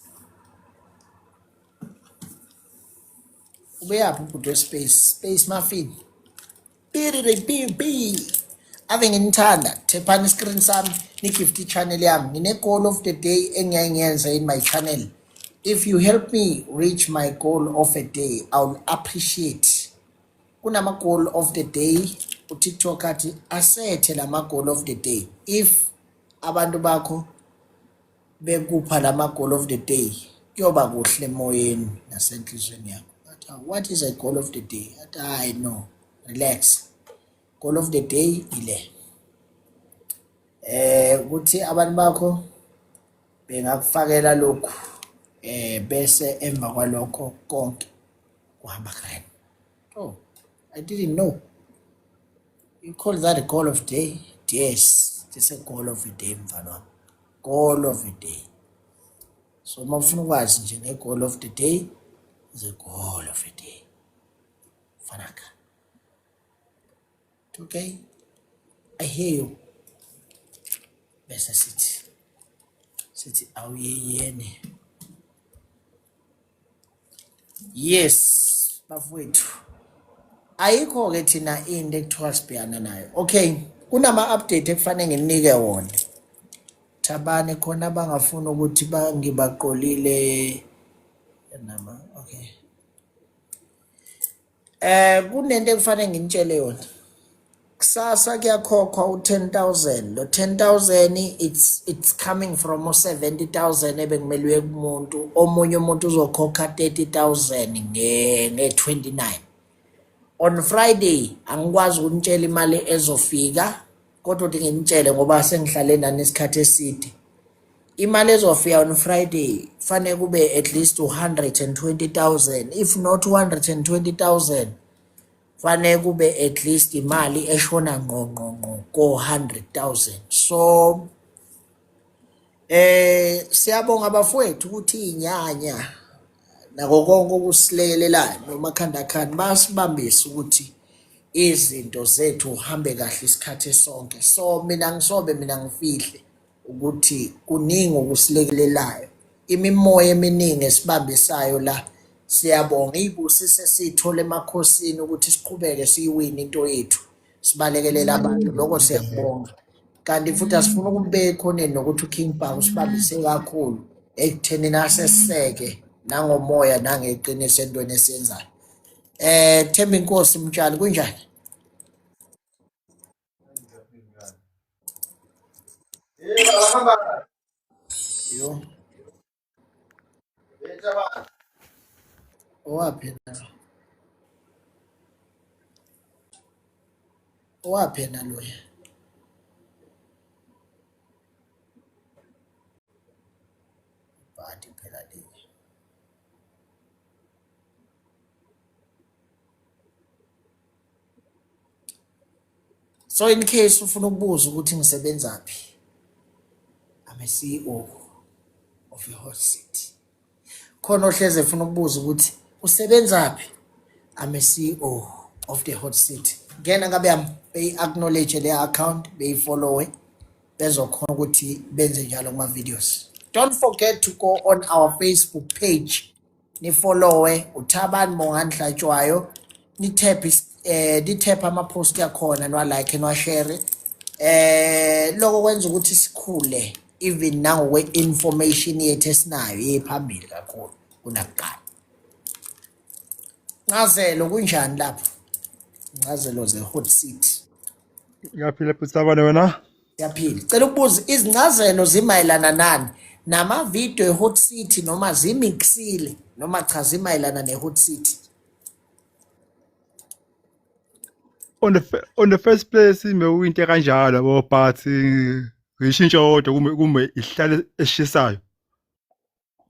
Ubuyaphi ubhuti space? Space muffin. Piriri pi pi. Ave nginithanda. Thephani screen sami ni-gift channel yami. Ngine goal of the day engiyaye ngiyenze in my channel. If you help me reach my goal of a day, I'll appreciate. Kunama goal of the day uTikTok athi asethe lama goal of the day. If abantu bakho bekupha lama goal of the day kuyoba kuhle emoyeni nasenhlizweni yakho. Athi, what is a goal of the day? Athi hayi no, relax. Goal of the day ile. Ukuthi abantu bakho bengakufakela lokhu bese emva kwalokho konke kuhamba grand. Oh, I didn't know. You call that a goal of day? Yes, it's a goal of a day mfana wami. Goal of a day. So uma ufuna ukwazi nje nge-goal of the day, is a goal of a day. Fanaka. Okay? I hear you. Bese sithi awuyeyene. Yes, bafowethu. Ayikho ke thina into ekuthiwa sibhekana nayo. Okay, kunama update ekufanele nginike wona. Thabane khona abangafuni ukuthi bangibaqolile nama okay. Kunento ekufanele nginitshele yona. Kusasa kuyakhokhwa u-10,000. Lo 10,000 it's coming from u-70,000 ebekumele uye kumuntu. Omunye umuntu uzokhokha 30,000 nge-29. On Friday angikwazi ukunitshela imali ezofika kodwa uthi nginitshele ngoba sengihlale nani isikhathi eside. Imali ezofika on Friday fanele kube at least 120,000 if not 120,000 fanele kube at least imali eshona ngqo ngqo ngqo ko 100,000. So siyabonga bafowethu ukuthi inyanya nako konke okusilekelelayo noma khanda khanda basibambise ukuthi izinto zethu uhambe kahle isikhathi sonke. So mina ngisobe mina ngifihle ukuthi kuningi okusilekelelayo, imimoya eminingi esibambisayo la. Siyabonga iy'busise esiy'thola emakhosini ukuthi siqhubeke siyiwine into yethu, sibalekelele abantu, lokho siyakubonga. Kanti futhi asifuna ukubeka ekhoneni nokuthi uKing Bhaka usibambise kakhulu ekuthenini aseseke. nangomoya nangeqiniso entweni esiyenzayo. Themba inkosi Mtshali, kunjani? Yo, owaphi na? Owaphi yena loya? Ibhadi phela leli. So in case ufuna ukubuza ukuthi ngisebenzaphi, I'm a CEO of a hot city. Khona ohleze efuna ukubuza ukuthi usebenzaphi, I'm a CEO of the hot city. Ngena ngabe yami beyi-acknowledge le account, beyifollowe, bezokhona ukuthi benze njalo kuma-videos. Don't forget to go on our Facebook page, nifollowe uThabani Mongani Hlatshwayo, nithephe nithephe ama-post yakhona, niwa-like, niwa-share. Lokho kwenza ukuthi sikhule even nangokwe-information yethu esinayo iye phambili kakhulu kunakuqala. Ncazelo, kunjani lapho? Incazelo ze-hot seat. Ngiyaphila futhi, Thabane, wena? Siyaphila. Cela ukubuza, izincazelo zimayelana nani? Nama-video e-hot seat noma zimixile noma cha zimayelana ne-hot seat? On the first place mewuyinto kanjalo yabo, but ngishintsha kodwa kume ihlale eshisayo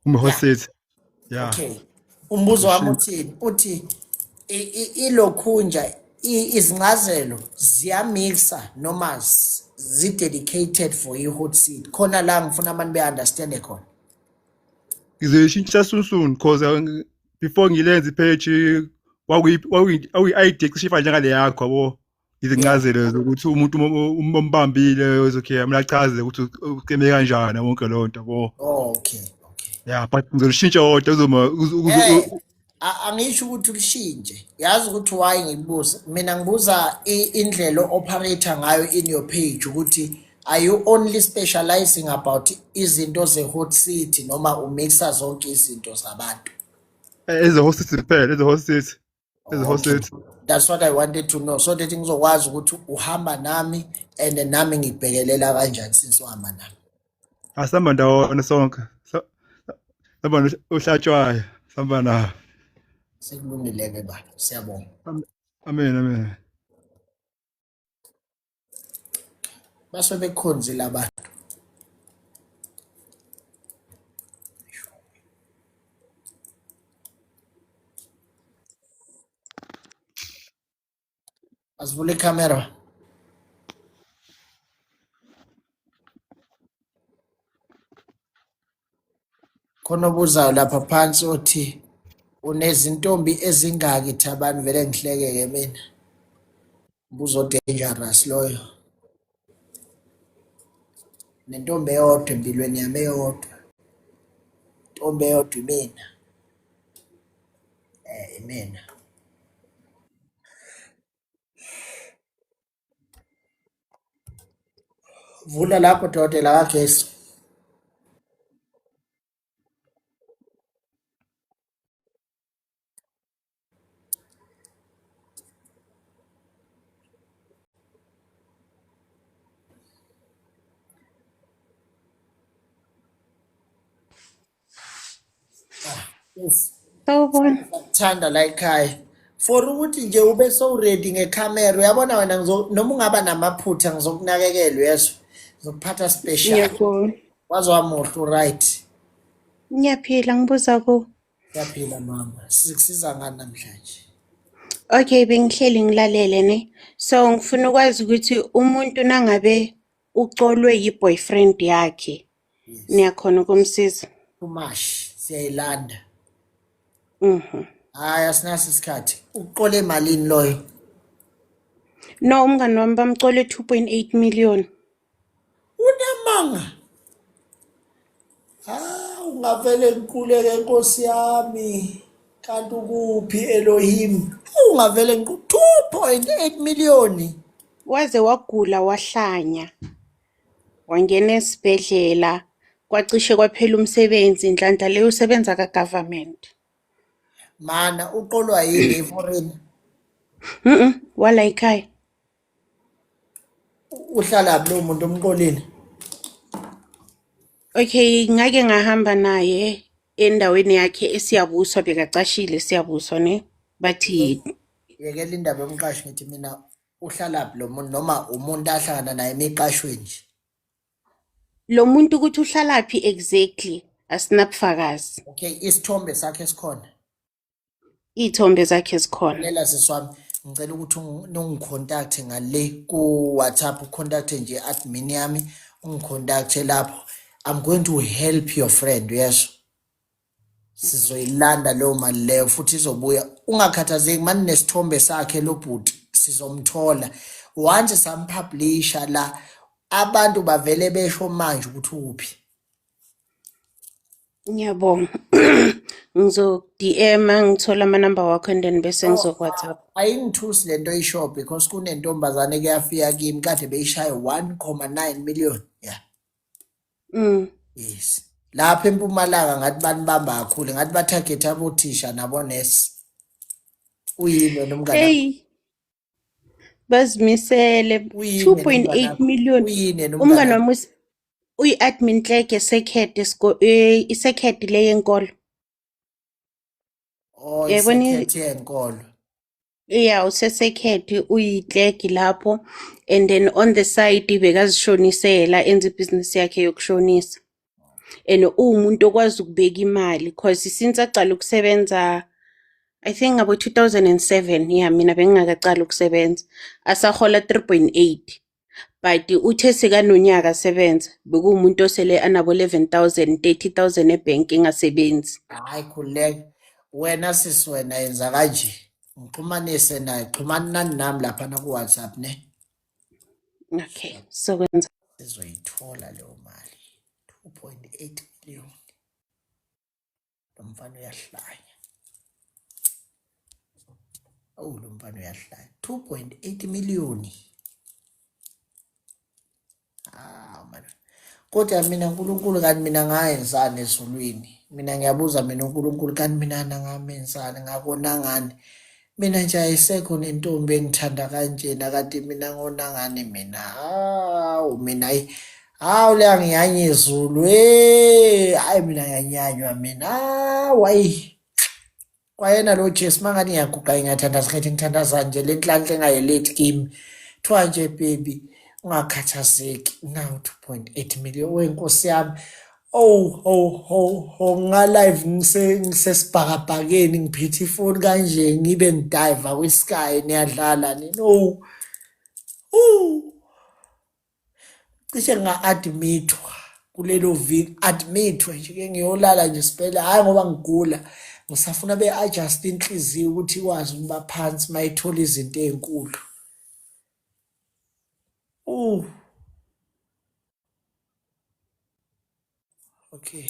kume hot seat. Yeah. Okay. Umbuzo wami Ngishintsha. uthini? Uthi ilokhunja izincazelo ziyamixa noma zi-dedicated for i-hot seat? Khona la ngifuna abantu be-understande khona. Ngizoyishintsha soon soon because before ngilenze ipage kwakuyi-idea cishe ifana njengale yakho yabo. Izincazelo zokuthi umuntu uma umbambile okay kumele achaze ukuthi uceme kanjani wonke leyo nto yabo. Oh, okay. Okay. Yeah, but ngizolishintsha kodwa uzoma Angisho ukuthi ulishintshe. Yazi ukuthi why ngikubuza? Mina ngibuza indlela o-operate ngayo in your page ukuthi are you only specializing about izinto ze-hot seat noma umixa zonke izinto zabantu? Eze-hot seat kuphela, eze-hot seat, eze-hot Okay. seat. That's what I wanted to know so that ngizokwazi ukuthi uhamba nami and nami ngibhekelela kanjani since uhamba nami. Asihamba ndawonye sonke. Sihamba ohlatshwayo, sihamba nawo. Sekulungile ke baba. Siyabonga. Amen, amen. Base bekhonzile abantu. Asivule ikhamera. Khona obuzayo lapha phansi othi unezintombi ezingaki Thabani, vele ngihleke-ke mina. Mbuzo dangerous loyo. Nentombi eyodwa empilweni yami, eyodwa. Intombi eyodwa imina. Imina. Vula lapho dokotela kagesi. Yes. Sawubona. Thanda la ekhaya. For ukuthi nje ube so ready ngecamera, uyabona wena noma ungaba namaphutha ngizokunakekela, uyezwa. Ngizokuphatha special. Ngiyabonga. Waze wamuhle, right. Ngiyaphila, ngibuza ku. Siyaphila mama. Sikusiza ngani namhlanje? Okay, bengihleli ngilalele ne. So ngifuna ukwazi ukuthi umuntu nangabe ucolwe yi-boyfriend yakhe, Yes. niyakhona ukumsiza? Umash siyayilanda. Hayi, asinaso isikhathi. Uqole emalini loyo? No, umngani wami bamcole 2.8 million. Unamanga. Ah, ungavele ngiquleke Nkosi yami. Kanti ukuphi Elohim? Ungavele ngiqu 2.8 million. Waze wagula wahlanya. Wangena esibhedlela. Kwacishe kwaphela umsebenzi Nhlanhla leyo usebenza ka-government. Mana uqolwa yini iforeign? Wala ekhaya. Uhlalaphi lowo muntu omqolile? Okay, ngake ngahamba naye endaweni yakhe eSiyabuswa bekacashile eSiyabuswa ne. Bathi Yekela indaba yomqashi ngithi mina uhlalaphi lo muntu noma umuntu ahlangana naye emiqashweni nje. Lo muntu ukuthi uhlalaphi exactly asinabufakazi. Okay, isithombe sakhe sikhona. Iy'thombe zakhe zikhona. Lalela sisi wami, ngicela ukuthi ungicontact ngale ku-WhatsApp, ucontact nje admin yami, ungicontact lapho. I'm going to help your friend, uyezwa? Sizoyilanda leyo mali leyo futhi izobuya. Ungakhathazeki mani nesithombe sakhe lo bhuti sizomthola. Once sampublisha la abantu bavele besho manje ukuthi uphi. Ngiyabonga. Ngizo-DM ngithola amanamba wakho and then bese ngizoku-WhatsApp. Ayingithusi lento oyisho because kunentombazane kuyafika kimi kade beyishaye 1.9 million. Yeah. Yes. Lapha eMpumalanga ngathi banibamba kakhulu, ngathi batarget abothisha nabonesi. Uyini wena umngane? Hey. Bazimisele Uyini yena 2.8 umnganakho? million. Uyini yena Umngane umnganakho? wami uyi-admin clerk esekhet isekhet le yenkolo. Oh, Yayibona isekhethe yenkolo. Yeah, usesekhet uyi-clerk lapho and then on the side bekazishonisela enza ibhizinisi yakhe yokushonisa. And uwumuntu okwazi ukubeka imali cause since acala ukusebenza I think ngabo 2007 yeah mina bengingakacali ukusebenza asahola 3.8 but uthe sekanonyaka asebenza bekuwumuntu osele anabo 11,000 30,000 ebhenki engasebenzi. Hayi khululeka. Wena sisi wena yenza kanje. Ngixhumanise naye, xhumanani nami laphana ku WhatsApp ne. Okay, sokwenza. Sizoyithola leyo mali. 2.8 million. Lo mfana uyahlanya. Oh, lo mfana uyahlanya. 2.8 million. Ah man. Kodwa mina uNkulunkulu kanti mina ngayenzani ezulwini? Mina ngiyabuza mina uNkulunkulu kanti mina ngamenzani ngakona ngani? Mina nje ayisekho nentombi engithanda kanjena kanti mina ngona ngani mina? Hawu mina ayi hawu le angiyanya izulu. Hey, hayi mina ngiyanyanywa mina. Hawu ayi. Kwayena lo Jesu mangani ngiyaguqa ngiyathandaza ngithi ngithandaza nje le nhlanhla engayilethi kimi. Kuthiwa nje baby ungakhathazeki now 2.8 million wenkosi yami. Oh oh oh oh nga live ngisesibhakabhakeni ngiphethe ifoni kanje ngibe ngidive kwi sky niyadlala nini. Oh. Cishe nga-admithwa kulelo viki admithwe nje ke ngiyolala nje sibhedlela hhayi ngoba ngigula ngisafuna be-adjust inhliziyo ukuthi ikwazi ukuba phansi uma ithola izinto ey'nkulu. Okay.